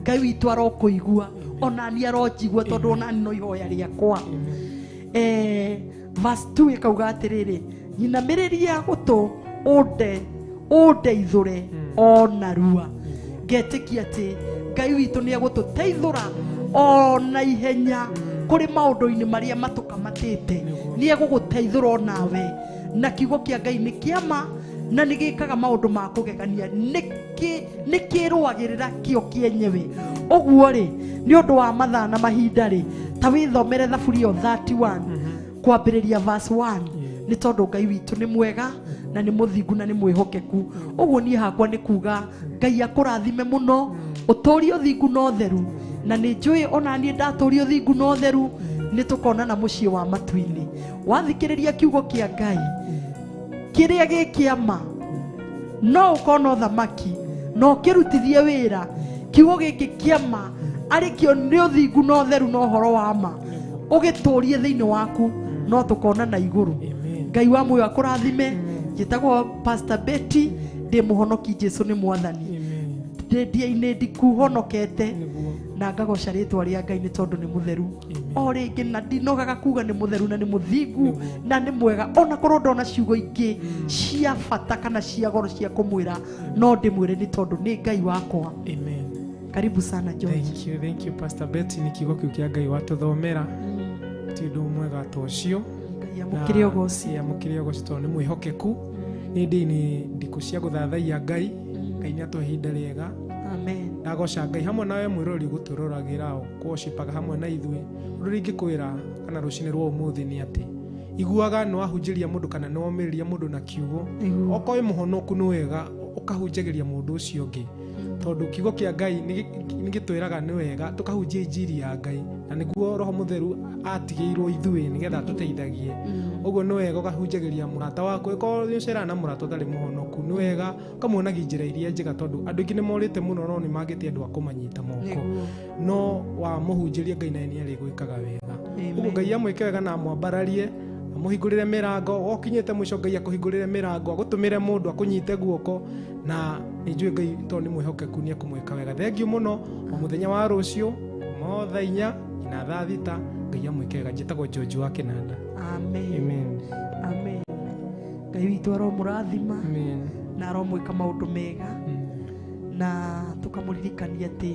Ngai witũ arokũigua, onani aronjigua, tondũ onani no ihoya rĩakwa. Verse 2 ĩkauga atĩrĩrĩ, nyinamĩrĩria gũtũ ũndeithũre o narua. Ngetĩkia atĩ Ngai witũ nĩ egũtũteithũra o na ihenya kũrĩ maũndũ-inĩ marĩa matũkamatĩte, nĩ egũgũteithũra o nawe. Na kiugo kĩa Ngai nĩ kĩama na nĩ gĩkaga maũndũ ma kũgegania, nĩ kĩrũagĩrĩra kĩo kĩenyewe. Ũguo rĩ, nĩ ũndũ wa mathaa na mahinda rĩ, ta wĩthomere Thaburi ĩyo 31 kwambĩrĩria verse 1, nĩ tondũ Ngai witũ nĩ mwega na nĩ mũthingu na nĩ mwĩhokeku. Ũguo niĩ hakwa nĩ kuga Ngai akũrathime mũno, ũtũrie ũthingu na ũtheru, na nĩ njũĩ ona niĩ ndatũria ũthingu na ũtheru nĩ tũkonana mũciĩ wa matu-inĩ. Wathikĩrĩria kiugo kĩa Ngai kĩrĩa gĩ kĩama, no ũkona ũthamaki na ũkĩrutithie wĩra. Kiugo gĩkĩ kĩama arĩ kĩo nĩ ũthingu na ũtheru na ũhoro wa ma, ũgĩtũrie thĩinĩ waku, no tũkonana igũrũ. Amen. Ngai wa muoyo akũrathime. Njĩtagwo Pastor Betty, ndĩ mũhonoki, Jesũ nĩ Mwathani. Amen. Ndĩ ndia-inĩ ndikuhonokete Nĩguo. na ngagoca rĩtwa rĩa Ngai nĩ tondũ nĩ mũtheru o rĩngĩ, na ndinogaga kuga nĩ mũtheru na nĩ mũthingu na nĩ mwega, ona korwo ndona ciugo ingĩ cia bata kana cia goro cia kũmwĩra, no ndĩmwĩre nĩ tondũ nĩ Ngai wakwa. Amen. Karibu sana George. Thank you Pastor Betty, nĩ kiugo kĩu kĩa Ngai watũthomera ti ũndũ mwega ta ũcio. Ngai amũkĩre ũgoci. Amũkĩre ũgoci tondũ nĩ mwĩhokeku. Nĩ ndĩ-inĩ ndikũ cia gũthathaiya Ngai. Ngai nĩ atũhe ihinda rĩega. Amen. Ndagoca Ngai hamwe nawe mwĩroreri gũtũroragĩra kũworshipaga hamwe na ithuĩ. Ũndũ ũrĩa ingĩkwĩra kana rũcinĩ rwa ũmũthĩ nĩ atĩ iguaga nĩ wahunjĩria mũndũ kana nĩ womĩrĩria mũndũ na kiugo. Nĩguo. Okorwo wĩ mũhonoku nĩ wega ũkahunjagĩria mũndũ ũcio ũngĩ, tondũ kiugo kĩa Ngai nĩ gĩtwĩraga nĩ wega tũkahunjia injiri ya Ngai, na nĩguo Roho Mũtheru atigĩirwo ithuĩ nĩgetha atũteithagie. Ũguo nĩ wega ũkahunjagĩria mũrata waku, ĩkorwo nĩ ũceraga na mũrata ũtarĩ mũhonoku, nĩ wega ũkamuonagia njĩra iria njega, tondũ andũ aingĩ nĩ morĩte mũno no nĩ mangĩte andũ a kũmanyita moko. Nĩguo. No wamũhunjĩria Ngai naye nĩ arĩgwĩkaga wega. Amen. Ũguo Ngai amwĩke wega na amwambararie, amũhingũrĩre mĩrango. Wokinyĩte mũico Ngai akũhingũrĩre mĩrango, agũtũmĩre mũndũ akũnyite guoko, na nĩ njũĩ Ngai tondũ nĩ mwĩhokeku nĩ ekũmwĩka wega. Thengiũ mũno, o mũthenya wa rũciũ kuma o thaa 4 nginya thaa 6, Ngai amwĩke wega. Njĩtagwo George wa Kĩnanda. Amen. Amen. Amen. Ngai witũ aromũrathima Amen. na aromwĩka maũndũ mega, na tũkamũririkania atĩ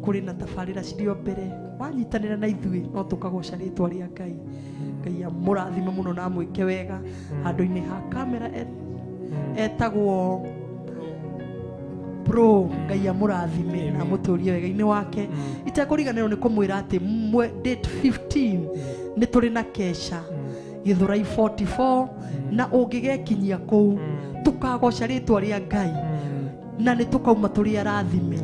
kũrĩ na tabarĩra cirĩ o mbere. Wanyitanĩra na ithuĩ no tũkagoca rĩtwa rĩa Ngai. Ngai amũrathime mũno na amwĩke wega. Handũ-inĩ ha kamera etagwo Pro. Ngai amũrathime na amũtũrie wega-inĩ wake. Itekũriganĩrwo nĩ kũmwĩra atĩ date 15 nĩ tũrĩ na kesha Gĩthũrai 44, na ũngĩgekinyia kũu tũkagoca rĩtwa rĩa Ngai na nĩ tũkauma tũrĩ arathime.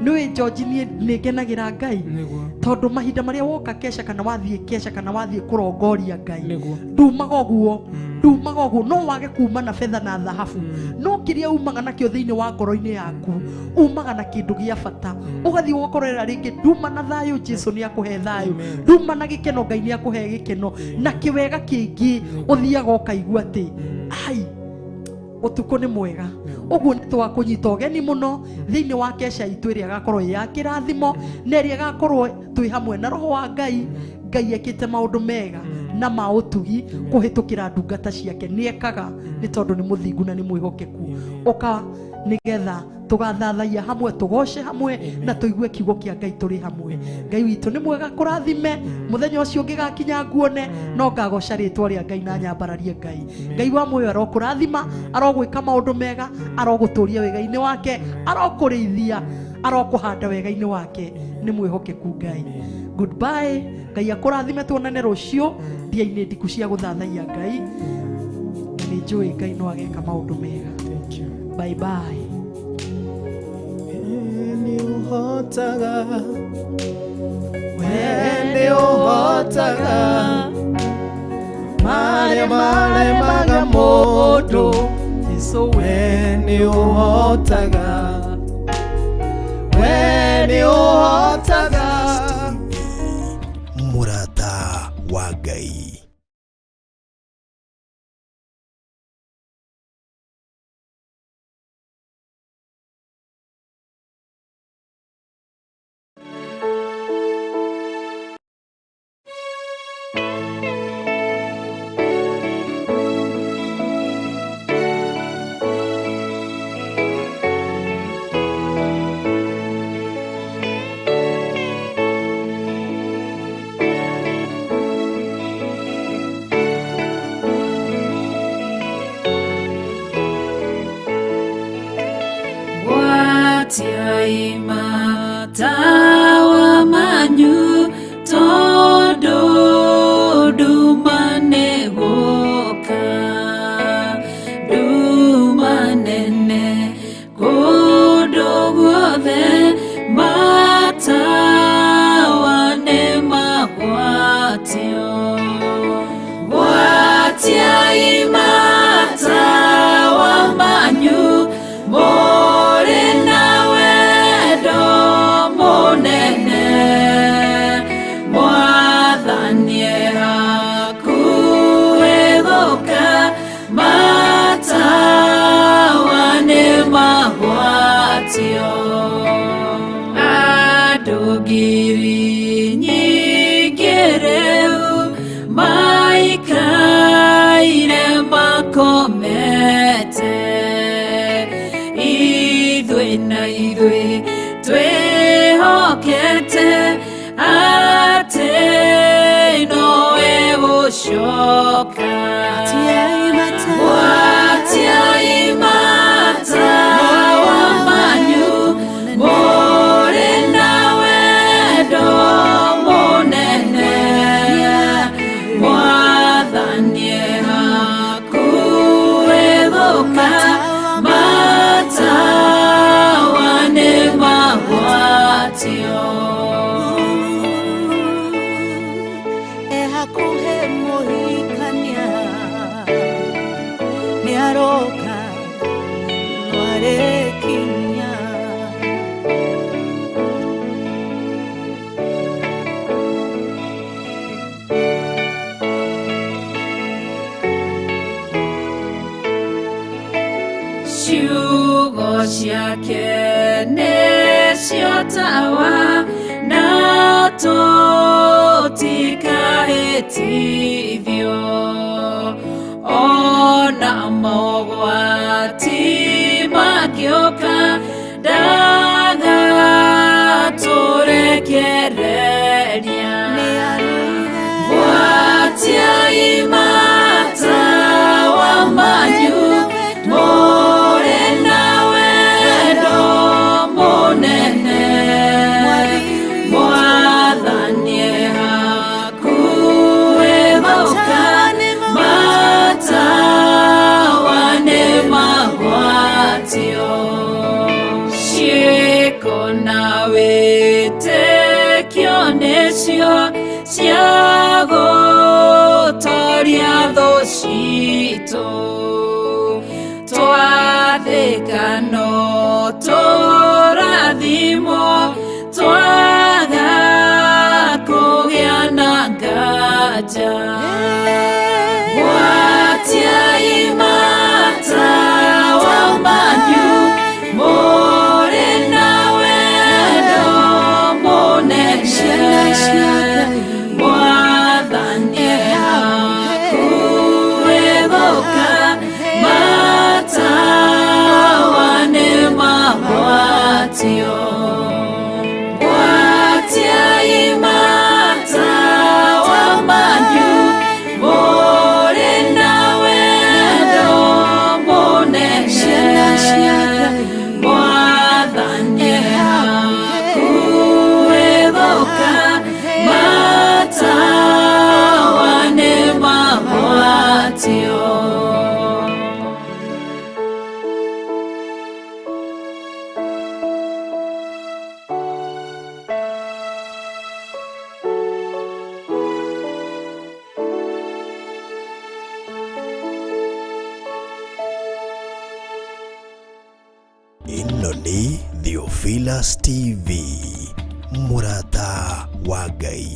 Nĩũĩ George, niĩ nĩ ngenagĩra Ngai Nĩguo. tondũ mahinda marĩa woka kesha kana wathiĩ kesha kana wathiĩ kũrongoria Ngai, Nĩguo. ndumaga ũguo, ndumaga ũguo. No wage kuma na betha na thahabu, no kĩrĩa umaga nakĩo thĩinĩ wa ngoro-inĩ yaku umaga na kĩndũ gĩa bata. Ũgathiĩ ũgakorera rĩngĩ nduma na thayũ, Jesu nĩ akũhe thayũ. Nduma na gĩkeno, Ngai nĩ akũhe gĩkeno. Na kĩwega kĩngĩ ũthiaga ũkaigua atĩ ai ũtukũ nĩ mwega. Ũguo nĩ twakũnyita ũgeni mũno thĩinĩ wa kesha itũ ĩrĩa ĩgakorwo ĩ ya kĩrathimo na ĩrĩa ĩgakorwo twĩ hamwe na Roho wa Ngai. Ngai ekĩte maũndũ mega na ma ũtugi kũhĩtũkĩra ndungata ciake. Nĩ ekaga nĩ tondũ nĩ mũthingu na nĩ mwĩhokeku. Ũka nĩgetha tũgathathaia hamwe, tũgoce hamwe na tũigue kiugo kĩa Ngai tũrĩ hamwe. Ngai witũ nĩ mwega, kũrathime mũthenya ũcio ũngĩgakinya nguone, no ngagoca rĩtwa rĩa Ngai na nyambararie Ngai. Ngai wa muoyo arokũrathima, arogwĩka maũndũ mega, arogũtũria wega-inĩ wake, arokũrĩithia, arokũhanda wega-inĩ wake. Nĩ mwĩhokeku Ngai. Goodbye. Ngai akũrathime, tuonane rũciũ ndia-inĩ ndiku cia gũthathaia Ngai. Nĩ njũĩ Ngai no ageka maũndũ mega. Thank you. Bye bye. Nĩ ũhotaga, we nĩ ũhotaga marĩa maremaga mũndũ. Jesu We nĩ ũhotaga, we nĩ ũhotaga. Mũrata wa Ngai. Gwatiai matawa manyu tondũ nduma nĩ gũka, nduma nene kũndũ guothe, matawa nĩ magwatio. Gwatiai matawa manyu mũrĩ na wendo mũnene, Mwathani e hakuhĩ gũka, matawa nĩ magwatio. Andũ ngiri nyingĩ rĩu maikaire makomete, ithuĩ na ithuĩ twĩhokete atĩ nowe gũcoka. Gwatiai matawa manyu. ciake nĩcio tawa na tũtikahĩtithio ona mogwati mangĩũka ndagatũrekereria Gwatiai matawa manyu mũrĩ na wendo mũnene Mwathani e hakuhĩ gũka matawa nĩ magwatio ciĩko na wĩtĩkio nĩcio cia gũtoria thũ citũ twathĩka no tũrathimwo twaga kũgĩa na nganja Gwatiai matawa manyu mũrĩ na wendo mũnene Mwathani e hakuhĩ gũka matawa nĩ magwatio Gwatiai matawa manyu mũrĩ na wendo mũnene Mwathani e hakuhĩ gũka matawa nĩ magwatio Ĩno nĩ Theophilus TV, mũrata wa Ngai.